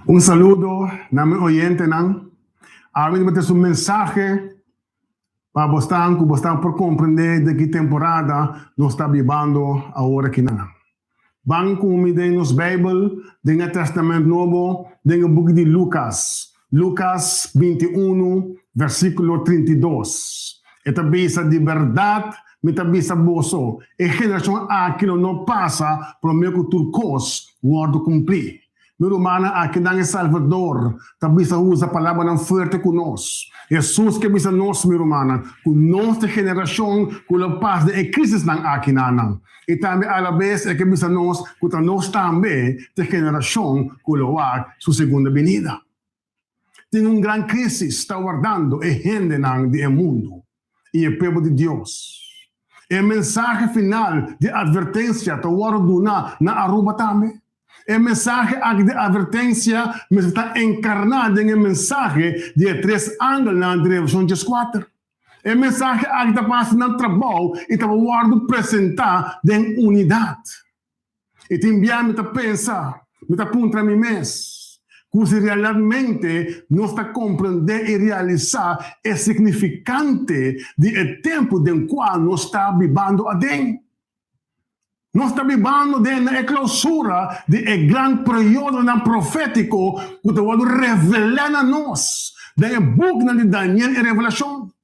Un saludo na mi oyentenan. Awe mi ta trese un mensahe pa bosnan ku bosnan por komprendé den ki temporada nos ta bibando awor akinan. Ban ku mi den nos Beibel, den e Tèstamènt Nobo, den e buki di Lukas, Lukas 21, versíkulo 32. E ta bisa, Di bèrdat mi ta bisa boso, e generashon aki lo no pasa promé ku tur kos wòrdu kumplí. Mi rumannan, akinan e Salvador ta bisa usa palabranan fuerte ku nos. Hesus ke bisa nos, mi rumannan, ku nos ta e generashon ku lo pas den e krisisnan akinanan. I tambe alabes e ke bisa nos ku ta nos tambe ta e generashon ku lo wak su segunda binida. Tin un gran krísis ta wardando e hendenan di e mundu i e pueblo di Dios. E mensahe final di atvertensia ta wòrdu duna na Aruba tambe. E mensahe aki di atvertensia mester ta enkarná den e mensahe di e tres angelnan di Revelashon dieskuater. E mensahe aki ta pasa nan trabou i ta wòrdu presentá den unidat. I tin bia mi ta pensa, mi ta puntra mi mes, ku si realmente nos ta komprendé i realisá e signifikante di e tempu den kua nos ta bibando aden. Nos ta bibando den na e klousura di e gran periodonan profétiko ku ta wòrdu revelá na nos den e buknan di Daniel i Revelashon.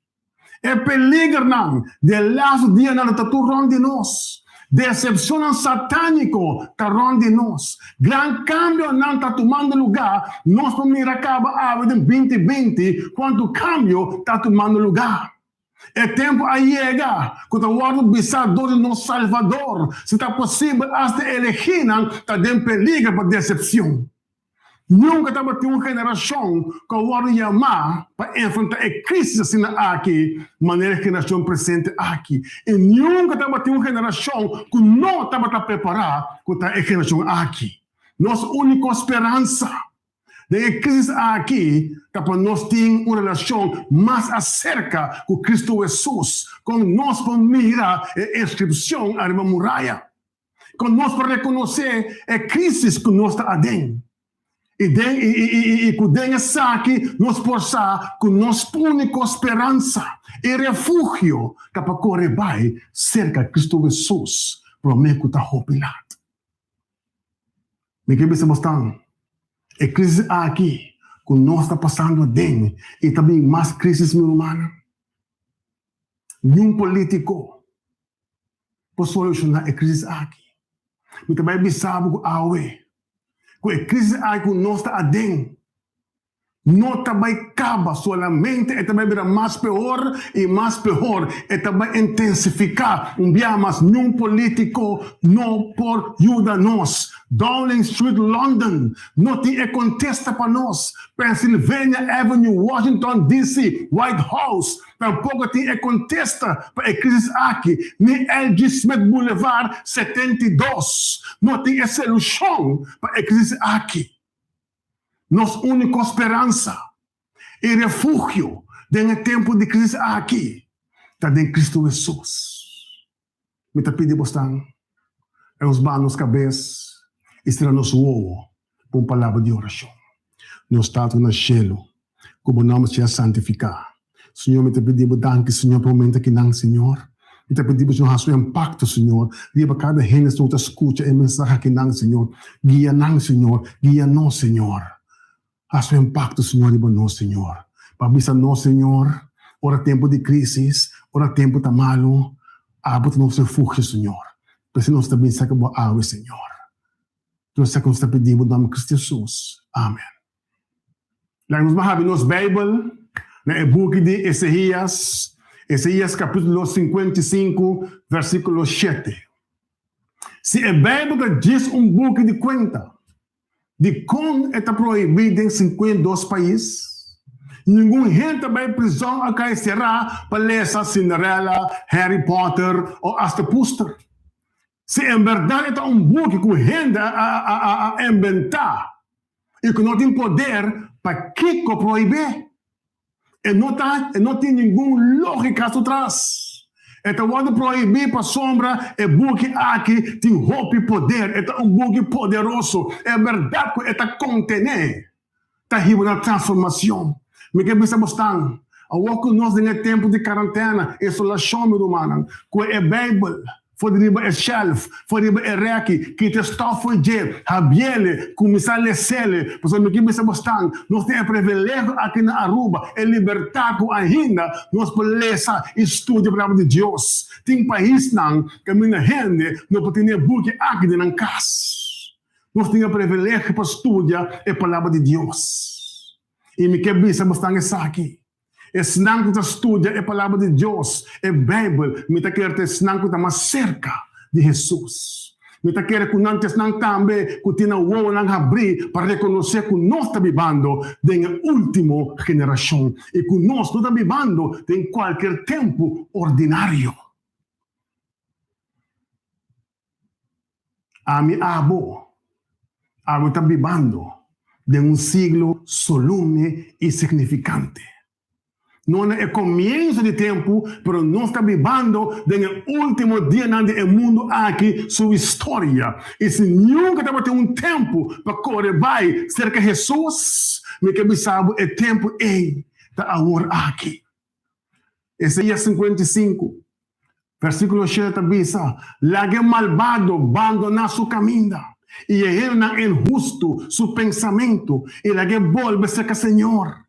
E peligernan di e lastu dianan ta tur rònt di nos. Desepshonnan satániko ta rònt di nos. Gran kambionan ta tumando lugá. Nos por mira kaba awe den 2020 kuantu kambio ta tumando lugá. E tempu a yega ku ta wòrdu bisá dor di nos Salvador, si ta posibel asta e elegínan ta den peliger pa desepshon. Nunka tabatin un generashon ku a wòrdu yamá pa enfrentá e krísis asina aki manera e generashon presente aki. I nunka tabatin un generashon ku no tabata prepará ku ta e generashon aki. Nos úniko speransa den e krísis aki ta pa nos tin un relashon mas aserka ku Kristu Hesus, kon nos por mira e inskripshon ariba muraya. Kon nos por rekonosé e krísis ku nos ta aden? I den i i i i ku den esaki nos por sa ku nos úniko speransa i refugio ta pa kore bai serka Kristu Hesus promé ku ta hopi lat. Mi ke bisa bosnan, e krísis aki ku nos ta pasando aden i ta bin mas krísis, mi rumannan. Niun polítiko por solushoná e krísis aki. Mi ta bai bisa bo ku awe, ku e krísis aki ku nos ta aden no ta bai kaba, solamente e ta bai bira mas peor i mas peor, e ta bai intensifiká. Un biaha mas, niun polítiko no por yuda nos. Downing Street, London, no tin e kontesta pa nos. Pennsylvania Avenue, Washington, DC, White House, Tampoko tin e kontesta pa e krisis aki, ni LG. Smith Boulevard 72 no tin e solushon pa e krisis aki. Nos úniko speransa i refugio den e tempu di krisis aki ta den Kristu Hesus. Mi ta pidi bosnan pa nos baha nos kabes i sera nos wowo pa un palabra di orashon. Nos Tata na shelu, ku bo nòmber sea santifiká. Señor, mi ta pidi bo danki, Señor, pa e momento akinan, Señor. Mi ta pidi bo, Señor, hasi un impakto, Señor, riba kada hende, Señor, ku ta skucha e mensahe akinan, Señor. Guia nan, Señor. Guia nos, Señor. Hasi un impakto, Señor, riba nos, Señor. Pa bisa nos, Señor, ora tempu di krísis, ora tempu ta malu, abo ta nos refugio, Señor. P'esei nos ta bin serka bo awe, Señor. Tur esaki nos ta pidi bo nòmber Kristu Hesus. Amen. Laga nos ban habri nos Beibel na e buki di Eseías, Eseías kapítulo 55, versíkulo 7. Si e Beibel ta djis un buki di kuenta, Dikon e ta prohibí den 52 pais? Ningun hende ta bai prizòn a kai será pa lesa Cinderella, Harry Potter o asta Puster. Si en bèrdat e ta un buki ku hende a inventá i ku no tin poder, pakiko prohib'é? E no ta, e no tin ningun lógika su tras. E ta wòrdu prohibí pasobra e buki aki tin hopi poder, e ta un buki poderoso. E bèrdat ku e ta kontené ta hiba na transformashon. Mi ke bisa bosnan, awor ku nos den e tempu di karantena, isolashon, mi rumannan, ku e Beibel for di riba e shelf, for di riba e rèki, kita e stòf for dje, habiele, kuminsá lesele, pasobra mi ke bisa bosnan, nos tin e privilegio aki na Aruba, e libertat ku ainda nos por lesa i studia Palabra di Dios. Tin paisnan kaminda hende no por tene e buki aki den nan kas. Nos tin e privilegio pa studia e Palabra di Dios. I mi ke bisa bosnan esaki, esnan ku ta studia e Palabra di Dios, e Beibel, mi ta kere ta esnan ku ta mas serka di Hesus. Mi ta kere ku nan ta esnan tambe ku tin nan wowonan habrí pa rekonosé ku nos ta bibando den e último generashon i ku nos no ta bibando den kualkier tempu ordinario. Ami abo, abo ta bibando den un siglo solumne i signifikante. No na e komienso di tempu, pero nos ta bibando den e último dianan di e mundu aki su historia. I si nunka tabatin un tempu pa kore bai serka Hesus, mi ke bisa bo e tempu ei ta awor aki. Isaías 55, versíkulo 7 ta bisa, Laga e malbado bandoná su kaminda, i e hendenan inhustu su pensamentu, i lag'é bolbe serka Señor,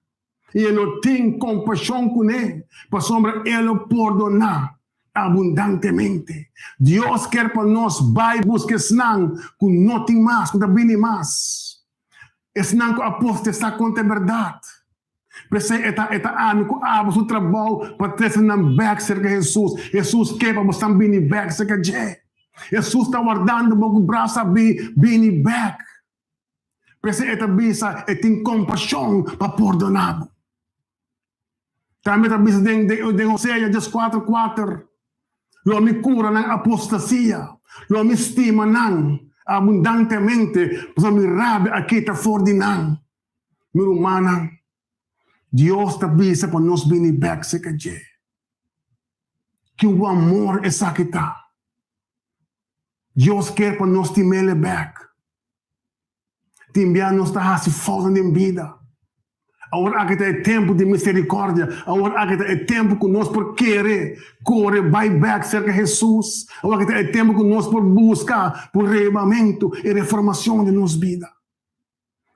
i e lo tin kompashon kuné, pasobra e lo pordoná abundantemente. Dios kier pa nos bai buska esnan ku no tin mas, ku ta bini mas, esnan ku a postesá kontra e bèrdat. P'esei e ta e ta ami ku abo su trabou pa trese nan bèk serka Hesus. Hesus ke pa bo stan bini bèk serka dje. Hesus ta wardando bo ku brasa abí bini bèk. P'esei e ta bisa e tin kompashon pa pordoná bo. Tambe ta bisa den den Hosea dieskuater kuater, Lo mi kura nan apostasia, lo mi stima nan abundantemente, pasobra mi rabia a kita for di nan. Mi rumannan, Dios ta bisa pa nos bini bek serka dje. Ki un amor esaki ta! Dios kier pa nos tim'El bek. Tin bia nos ta hasi foutnan den bida. Awor aki ta e tempu di misericordia. Awor aki ta e tempu ku nos por kere kore bai bek serka Hesus. Awor aki ta e tempu ku nos por buska por rebamentu i reformacion den nos bida.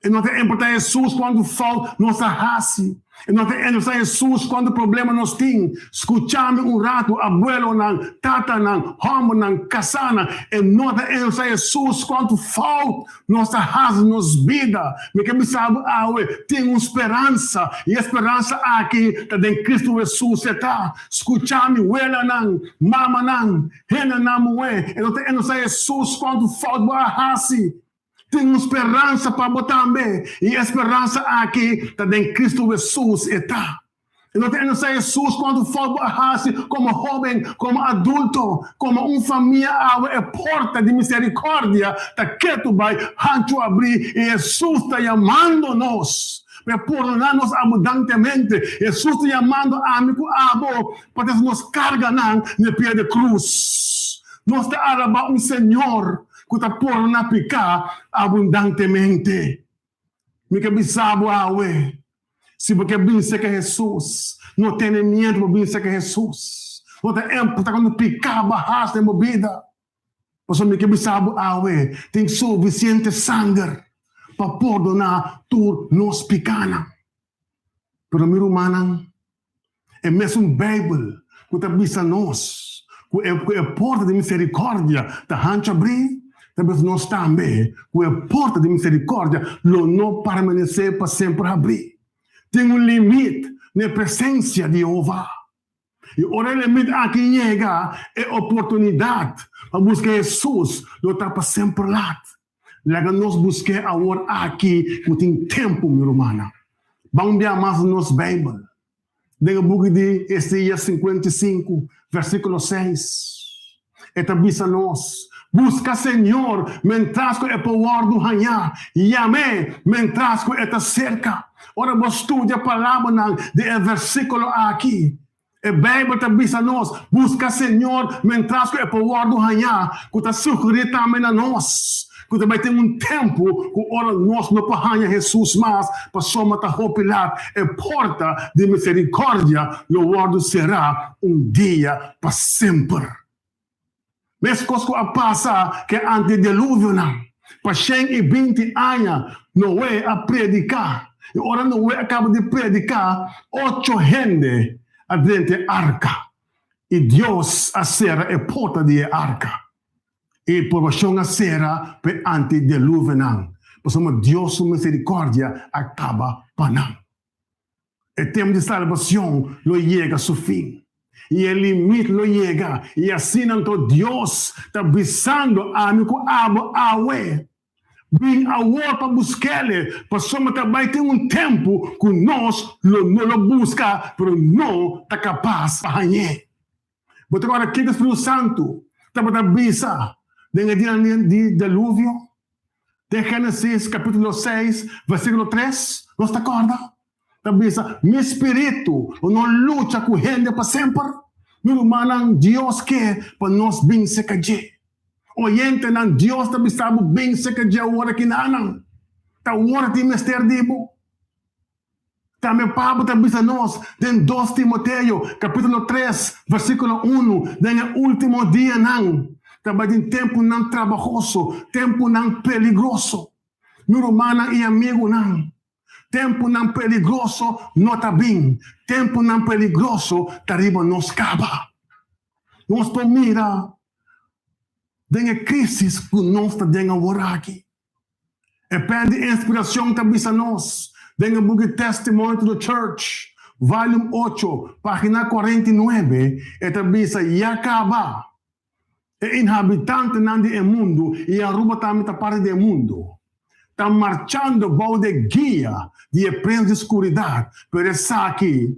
E no ta importá Hesus kuantu fout nos a hasi. E no ta importá Hesus kuantu problema nos tin. Skuchá mi un ratu, abuelonan, tatanan, hòmbernan, kasánan. E no ta importá Hesus kuantu fout nos a hasi den nos bida. Mi ke bisa bo awe, tin un speransa, i e speransa aki ta den Kristu Hesus. E ta, Skuchá mi, welanan, mamanan, hendenan muhé. E no ta importá Hesus kuantu fout bo a hasi. Tin un speransa pa bo tambe, i e speransa aki ta den Kristu Hesus. E ta. E no ta enosa Hesus kuantu fout bo a hasi komo hóben, komo adulto, komo un famia awe. E porta di miserikòrdia ta ketu bai hanchu abrí, i Hesus ta yamando nos pa e pordoná nos abundantemente. Hesus ta yamando ami ku abo pa trese nos karganan na e pia di krus. Nos ta alabá un Señor ku ta pordoná piká abundantemente. Mi ke bisa bo awe, si bo ke bin serka Hesus, no tene miedu pa bin serka Hesus. No ta importá kuantu piká bo a hasi den bo bida, pasobra mi ke bisa bo awe, tin sufisiente sanger pa pordoná tur nos pikánan. Pero mi rumannan, E mesun Beibel ku ta bisa nos ku e ku e porta di miserikòrdia ta hancha abrí, ta bisa nos tambe ku e porta di miserikòrdia lo no permanesé pa semper habrí. Tin un limit na e presensia di Yehova. I ora e limit aki yega, e oportunidat pa buska Hesus lo ta pa semper lat. Laga nos busk'é awor aki ku tin tempu, mi rumannan. Ban bia mas den nos Beibel, den e buki di Isaías 55, versíkulo 6. E ta bisa nos, Buska Señor mentras ku e por wòrdu hañá, yam'é mentras ku e ta serka. Ora bo studia palabranan di e versíkulo aki, E Beibel ta bisa nos, Buska Señor mientras ku e por wòrdu hañá, ku ta sugerí tambe na nos ku ta bai tin un tempu ku ora nos no por haña Hesus mas pasobra ta hopi lat, e porta di miserikòrdia lo wòrdu será un dia pa semper. Meskos ku a pasa ku e antideluvionan, pa 120 aña Noe a prediká, i ora Noe a kaba di prediká, ocho hende a drenta e arka, i Dios a sera e porta di e arka. I poblashon a sera pa e antideluvionan, pasobra Dios su miserikòrdia a kaba pa nan. E tempu di salbacion lo yega su fin, i e limit lo yega, i asina anto Dios ta bisando ami cu abo awe, Bin awor pa busk'El, pasobra ta bai tin un tempu cu nos lo no lo busca, pero no ta capas pa hañ'E. Bo ta corda kico Spiritu Santu tabata bisa den e dianan di deluvio? Den Génesis capítulo 6, versículo 3, nos ta corda? Ta bisa, Mi spiritu lo no lucha cu hende pa semper. Mi rumannan, Dios ke pa nos bin cerca dje. Oyentenan, Dios ta bisa bo bin cerca dje awor aki nanan. Ta awor tin mester di bo. Tambe Pablo ta bisa nos den 2 Timoteo capítulo 3 versículo 1, den e último dianan ta bai tin tempunan trabahoso, tempunan peligroso. Mi rumannan i amigunan, tempunan peligroso no ta bin, tempunan peligroso ta riba nos kaba. Nos por mira den e crisis ku nos ta den aworaki. E pen di inspiracion ta bisa nos den e buki Testimony to the Church, Volume 8, pagina 49, e ta bisa, Ya caba e inhabitantenan di e mundu, i Aruba tambe ta parti di e mundu, ta marchando bou di e guia di e prins di scuridad, pero esaki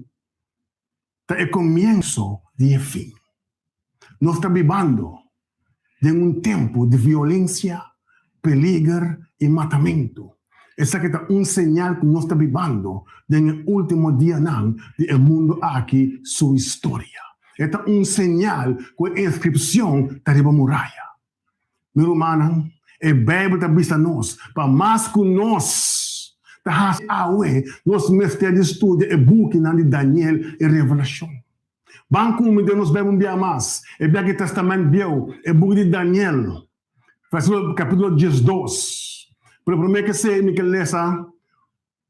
ta e comienso di e fin. Nos ta bibando den un tempu di violencia, peliger y matamento. Esaki ta un señal cu nos ta bibando den e ultimo dianan di e mundo aki su historia. E ta un señal cu e inscripcion ta riba muraya. Mi rumannan, e Bijbel ta bisa nos pa mas cu nos ta haci awe, nos mester di studia e bukinan di Daniel i Revelacion. Ban cu mi den nos Bijbel un bia mas, e Biachi Testament Bieu, e buki di Daniel, versiculo, capitulo 12. Pero prome cu esey mi ke lesa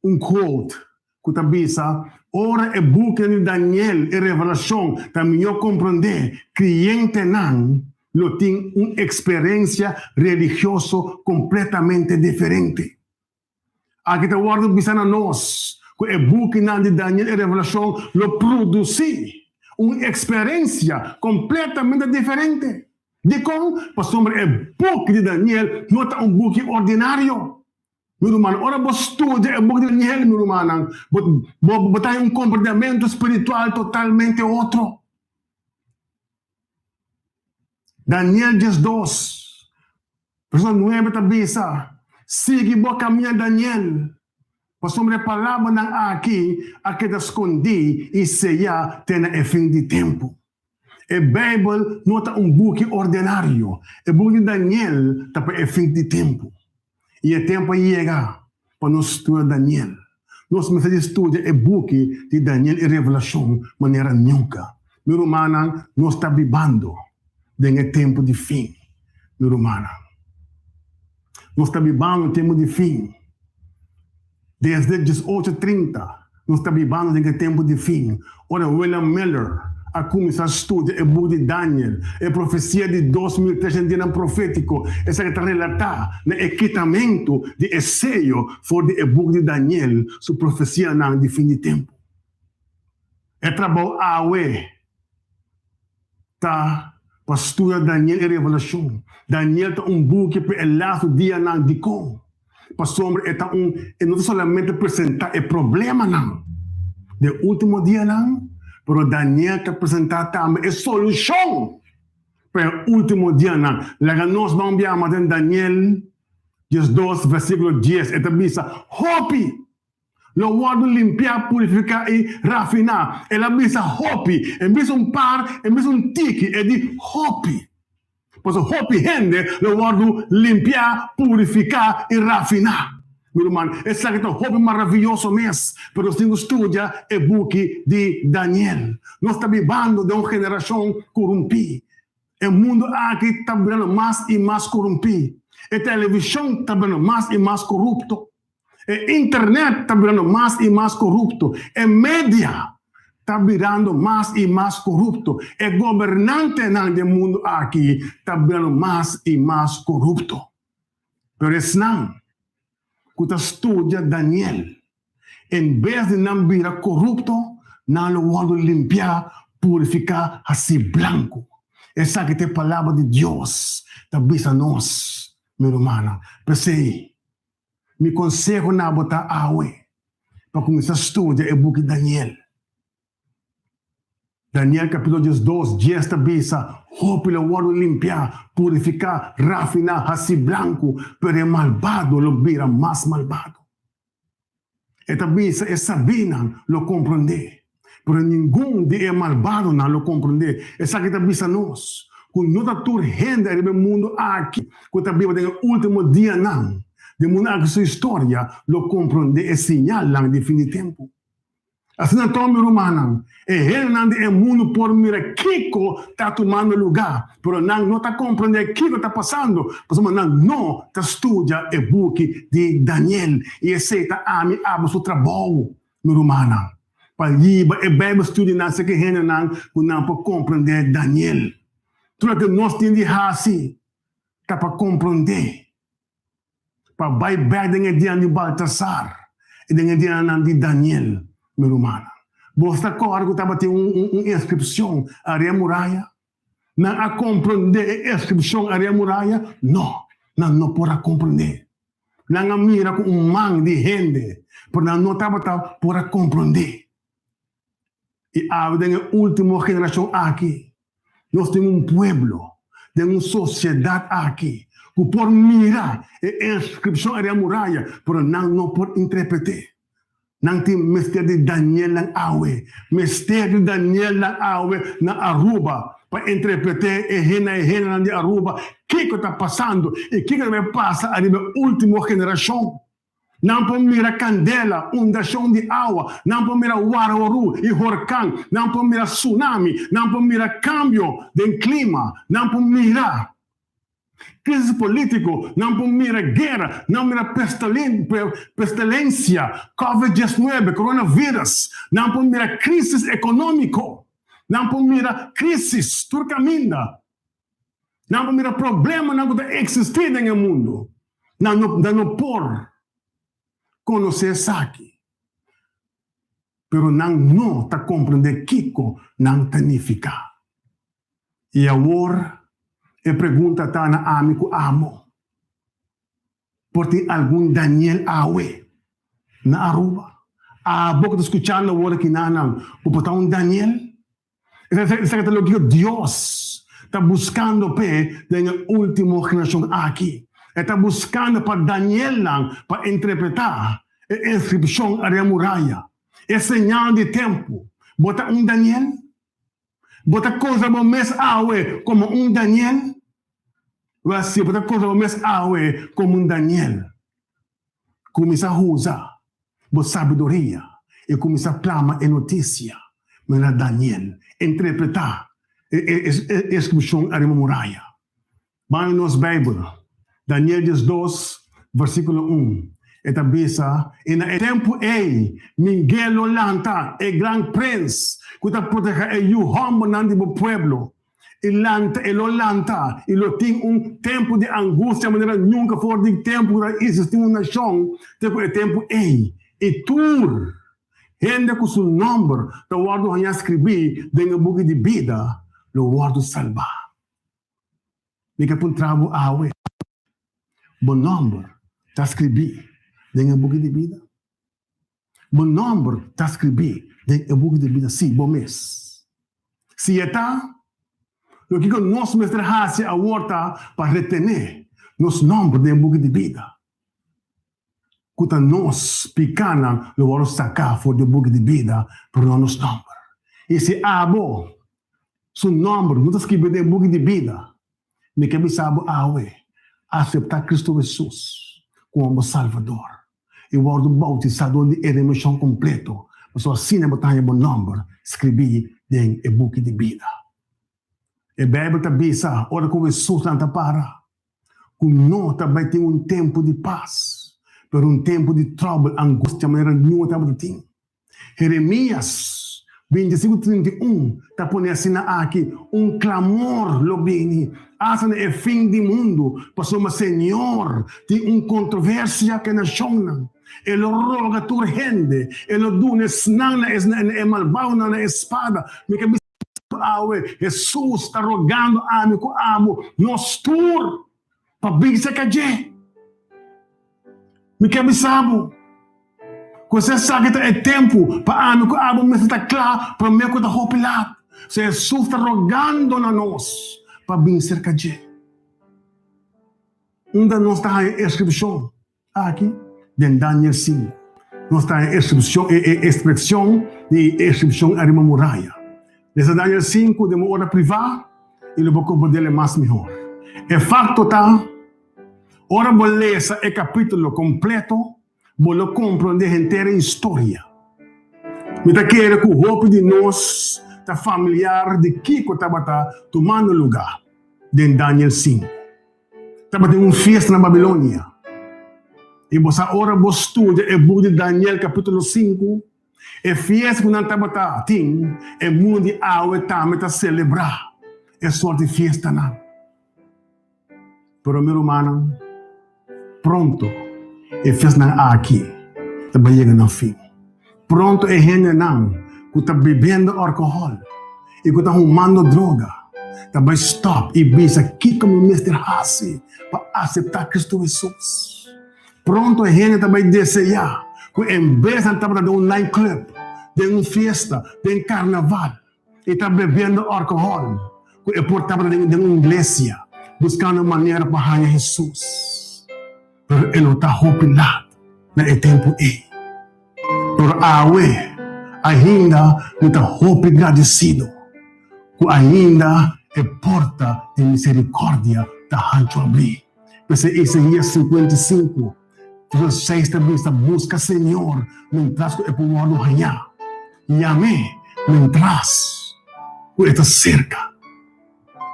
un quote ku ta bisa, Ora e bukinan di Daniel i Revelashon ta mihó komprondé, kriyentenan lo tin un eksperensia religioso kompletamente diferente. Aki ta wòrdu bisa na nos ku e bukinan di Daniel i Revelashon lo produsí un eksperensia kompletamente diferente. Dikon? Pasobra e buki di Daniel no ta un buki ordinario. Mi rumannan, ora bo studia e buki di Daniel, mi rumannan, bo, bo, bo ta haña un komprendementu spiritual totalmente otro. Daniel 12, versíkulo 9 ta bisa, Sigui bo kaminda, Daniel, pasobra e palabranan aki a keda skondí i seyá te na e fin di tempu. E Bijbel no ta un buki ordenario. E buki di Daniel ta pa e fin di tempu. I e tempu a yega pa nos studia Daniel. Nos mester di studia e buki di Daniel i Revelacion manera nunca. Mi rumannan, nos ta bibando den e tempu di fin, mi rumannan. Nos ta bibando e tempu di fin. Desde 1830 nos ta bibando den e tempu di fin, ora William Miller a kuminsá studia e buki di Daniel, e profesia di 2300 dianan profétiko, esaki ta relatá na e kitamentu di e seyo for di e buki di Daniel su profesianan di fin di tempu. E trabou awe ta pa studia Daniel i Revelashon. Daniel ta un buki pa e lastu dianan. Dikon? Pasobra e ta un e no ta solamente presentá e problemanan den e último dianan, pero Daniel ta presentá tambe e solushon pa e último dianan. Laga nos ban biaha mas den Daniel 12 versíkulo 10. E ta bisa, Hopi! Lo wòrdu limpiá, purifiká i rafiná. El a bisa hopi, en bes un par, en bes un tiki, e di hopi. Pasobra hopi hende lo wòrdu limpiá, purifiká i rafiná. Mi ruman, esaki ta hopi maravioso mes, pero nos tin ku studia e buki di Daniel. Nos ta bibando den un generashon korumpí. E mundu aki ta birando mas i mas korumpí. E televishon ta birando mas i mas korupto. E internet ta birando mas i mas korupto. E media ta birando mas i mas korupto. E gobernantenan den mundu aki ta birando mas i mas korupto. Pero esnan ku ta studia Daniel, en bes di nan bira korupto, nan lo wòrdu limpiá, purifiká, hasí blanku. Esaki ta e Palabra di Dios ta bisa nos, mi rumannan. P'esei, Mi konseho na bo ta awe pa kuminsá studia e buki Daniel. Daniel kapítulo 12, 10 ta bisa, Hopi lo wòrdu limpiá, purifiká, rafiná, hasí blanku, pero e malbado lo bira mas malbado. E ta bisa e sabínan lo komprondé, pero ningun di e malbadonan lo komprondé. Esaki ta bisa nos ku no ta tur hende ariba e mundu aki ku ta biba den e último dianan di e mundu aki su historia lo komprondé e siñalnan di fin di tempu. Asina tò, mi rumannan, e hendenan di e mundu por mira kiko ta tumando lugá, pero nan no ta komprendé kiko ta pasando, pasobra nan no ta studia e buki di Daniel. I esei ta ami abo su trabou, mi rumannan, pa yiba e Bijbelstudienan serka e hendenan ku nan por komprendé Daniel. Tur loke nos tin di hasi ta pa komprendé. Pa bai bek den e dianan di Baltasar i den e dianan di Daniel, mi rumannan. Boso ta kòrda ku tabatin un inskripshon ariba e muraya? Nan a komprendé e inskripshon ariba e muraya? No, nan no por a komprendé. Nan a mira ku un man di hende, pero nan no tabata por a komprendé. I awe den e último generashon aki, nos tin un pueblo den un sosiedat aki ku por mira e inskripshon ariba muraya, pero nan no por interpret'é. Nan tin mester di Danielnan awe, mester di Danielnan awe na Aruba pa interpret'é e hende e hendenan di Aruba kiko ta pasando i kiko ta bai pasa ariba e último generashon. Nan por mira kandela, undashon di awa, nan por mira warwaru i horkan, nan por mira tsunami, nan por mira kambio den klima, nan por mira krisis polítiko, nan por mira guera, nan mira pestilensia, covid 19, coronavirus, nan por mira krisis ekonómiko, nan por mira krisis tur kaminda. Nan por mira problemanan ku ta eksistí den e mundu. Nan no nan no por konosé esaki, pero nan no ta komprendé kiko nan ta nifiká. I awor e pregunta ta na ami ku amo, Por tin algun Daniel awe na Aruba? Abo ku ta skuchando awor aki nan, bo por ta un Daniel? Esaki ta loke Dios ta buskando p'e den e último generashon aki. E ta buskando pa Danielnan pa interpretá e inskripshon ariba muraya, e señal di tempu. Bo ta un Daniel? Bo ta konsiderá bo mes awe komo un Daniel? Wèl, si bo ta konsiderá bo mes awe komo un Daniel, Kuminsá usa bo sabiduria i kuminsá plama e notisia manera Daniel interpretá e inskripshon ariba muraya. Ban nos Beibel, Daniel 12, versíkulo 1, e ta bisa, I na e tempu ei Miguel lo lanta, e gran prens ku ta protehá e yu hòmbernan di bo pueblo, I lanta, e lo lanta, i lo tin un tempu di angustia manera nunka for di tempu ku ta isistí un nashon te ku e tempu ei. I tur hende ku su nòmber ta wòrdu hañá skribí den e buki di bida lo wòrdu salbá. Mi ke puntra bo awe, bo nòmber ta skribí den e buki di bida? Bo nòmber ta skribí den e buki di bida? Sí, bo mes. Si e ta, lo kiko nos mester hasi awor ta pa retené nos nòmber den e buki di bida. Ku ta nos pikánan lo wòrdu saká for di e buki di bida, pero no nos nòmber. I si abo su nòmber no ta skibí den e buki di bida, mi ke bisa bo awe, aseptá Kristu Hesus komo bo Salvador i wòrdu boutisá dor di e remishon kompleto, pasobra asina bo ta haña bo nòmber skribí den e buki di bida. E Beibel ta bisa ora ku Hesus lanta para, ku no ta bai tin un tempu di pas, pero un tempu di tròbel, angustia manera niun tabata tin. Jeremias 25, 31 ta pone asina aki, Un klamor lo bini asta na e fin di mundu, pasobra Señor tin un kontroversia ku e nashonnan. E lo roga tur hende, e lo duna esnan na e malbadonan na e spada. Mi ke bisa awe, Hesus ta rogando ami ku abo, nos tur, pa bisa ka dje. Mi ke bisa bo ku esaki ta e tempu pa ami ku abo mester ta kla promé ku ta hopi lat. So Hesus ta rogando na nos pa bin serka dje. Unda nos ta haña e skripshon aki? Den Daniel 5. Nos ta haña e ekspreshon di e inskripshon ariba muraya. Lesa Daniel 5 den bo ora privá i lo bo komprendé mas mihor. E fakto ta, ora bo lesa e kapítulo kompleto, bo lo komprendé henter e historia. Mi ta kere ku hopi di nos ta familiar di kiko tabata tumando lugá den Daniel 5. Tabatin un fiesta na Babilonia. I bo sa ora bo studia e buki di Daniel kapítulo 5, E fiesta ku nan tabata tin, e mundu di awe tambe ta selebrá e sort di fiestanan. Pero mi rumannan, pronto e fiestanan aki ta bai yega nan fin. Pronto e hendenan ku ta bebendo alkohòl i ku ta humando droga ta bai stòp i bisa, Kiko mi mester hasi pa aseptá Kristu Hesus? Pronto e hende ta bai deseá ku en bes nan tabata den un nightclub, den un fiesta, den karnaval i ta bebiendo alkohòl, ku e por tabata den un iglesia buskando manera pa haña Hesus. Pero e lo ta hopi lat na e tempu ei. Pero awe ainda mi ta hopi gradesido ku ainda e porta di miserikòrdia ta hanchu abrí. P'esei Isaías 55, verso 6 ta bisa, Buska Señor mientras ku e por wòrdu hañá, yam'é mientras ku e ta serka.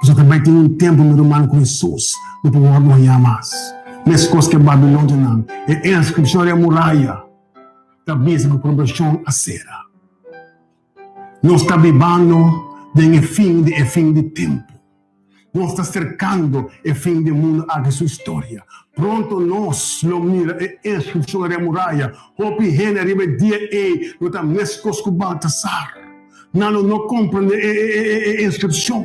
Pasobra ta bai tin un tempu, mi ruman, ku Hesus no por wòrdu hañá mas. Meskos ku e babilonionan, e inskripshon riba e muraya ta bisa ku probashon a sera. Nos ta bibando den e fin di e fin di tempu. Nos ta serkando e fin di e mundu aki su historia. Pronto nos lo mira e inskripshon riba e muraya. Hopi hende riba e dia ei lo ta meskos ku Baltasar. Nan lo no komprendé e inskripshon.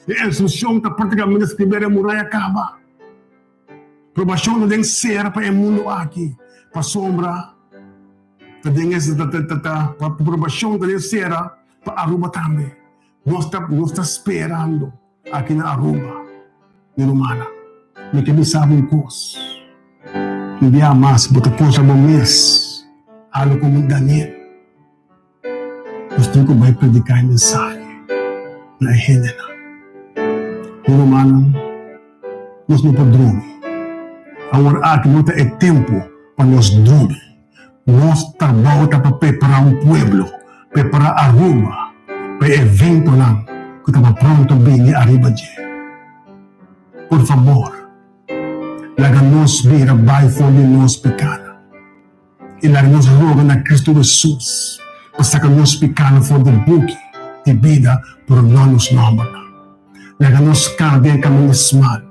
E inskripshon ta praktikamente skribí riba e muraya kaba. Probashon ta den sera pa e mundu aki, pasobra ta den es ta ta ta ta probashon ta den sera pa Aruba tambe. Nos ta nos ta sperando aki na Aruba, mi rumannan. Mi ke bisa bo un kos, un bia mas bo ta kontra bo mes algo komo Daniel. Nos tin ku bai prediká e mensahe na e hendenan. Mi rumannan, nos no por drumi. Awor aki no ta e tempu pa nos drumi. Nos trabou ta pa prepará un pueblo, prepará Aruba pa e eventonan ku ta pa pronto bini ariba dje. Por fabor, laga nos bira bai for di nos pikánan. I laga nos roga na Cristo Jesus pa saca nos picanan for di buki di bida pero no nos nombernan. Laga nos cana den e caminda smal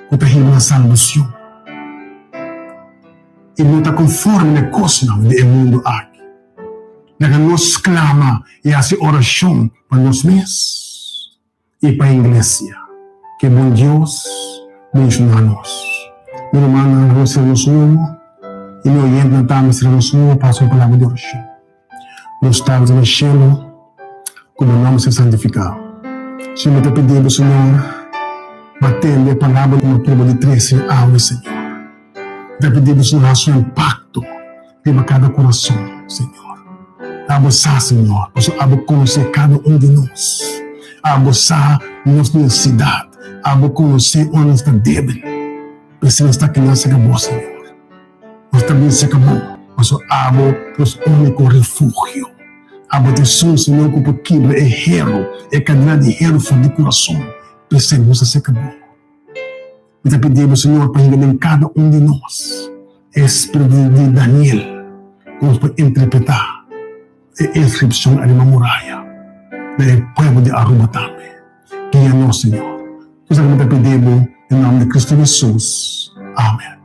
cu ta hiba na salbacion i no ta conforme na e cosnan di e mundo aki. Laga nos clama i haci oracion pa nos mes. I pa Iglesia. Ke bon Dios benshoná nos. Mi rumannan, nos sera nos wowo, i mi oyentenan tambe sera nos wowo pa hasi un palabra di orashon. Nos Tata na shelu, ku bo nòmber ser santifiká. Señor, mi ta pidi bo, Señor, pa tende e palabra ku mi a proba di trese awe, Señor. Mi ta pidi bo, Señor, hasi un impakto. Riba kada kurason, Señor. Abo sa, Señor, pasobra Abo konosé kada un di nos. Abo sa nos nesesidat. Abo konosé ora nos ta débil. P'esei nos ta keda serka Bo, Señor. Nos ta bin serka Bo, pasobra Abo ta nos úniko refugio. Abo ta esun, Señor, ku por kibra e heru, e kadena di heru for di kurason. P'esei nos ta serka Bo. Mi ta pidi bo, Señor, pa hinka den kada un di nos e spiritu di Daniel, ku nos por interpretá e inskripshon ariba muraya na e pueblo di Aruba tambe. Guia nos, Señor. Esaki mi ta pidi bo den nòmber di Kristu Hesus. Amen.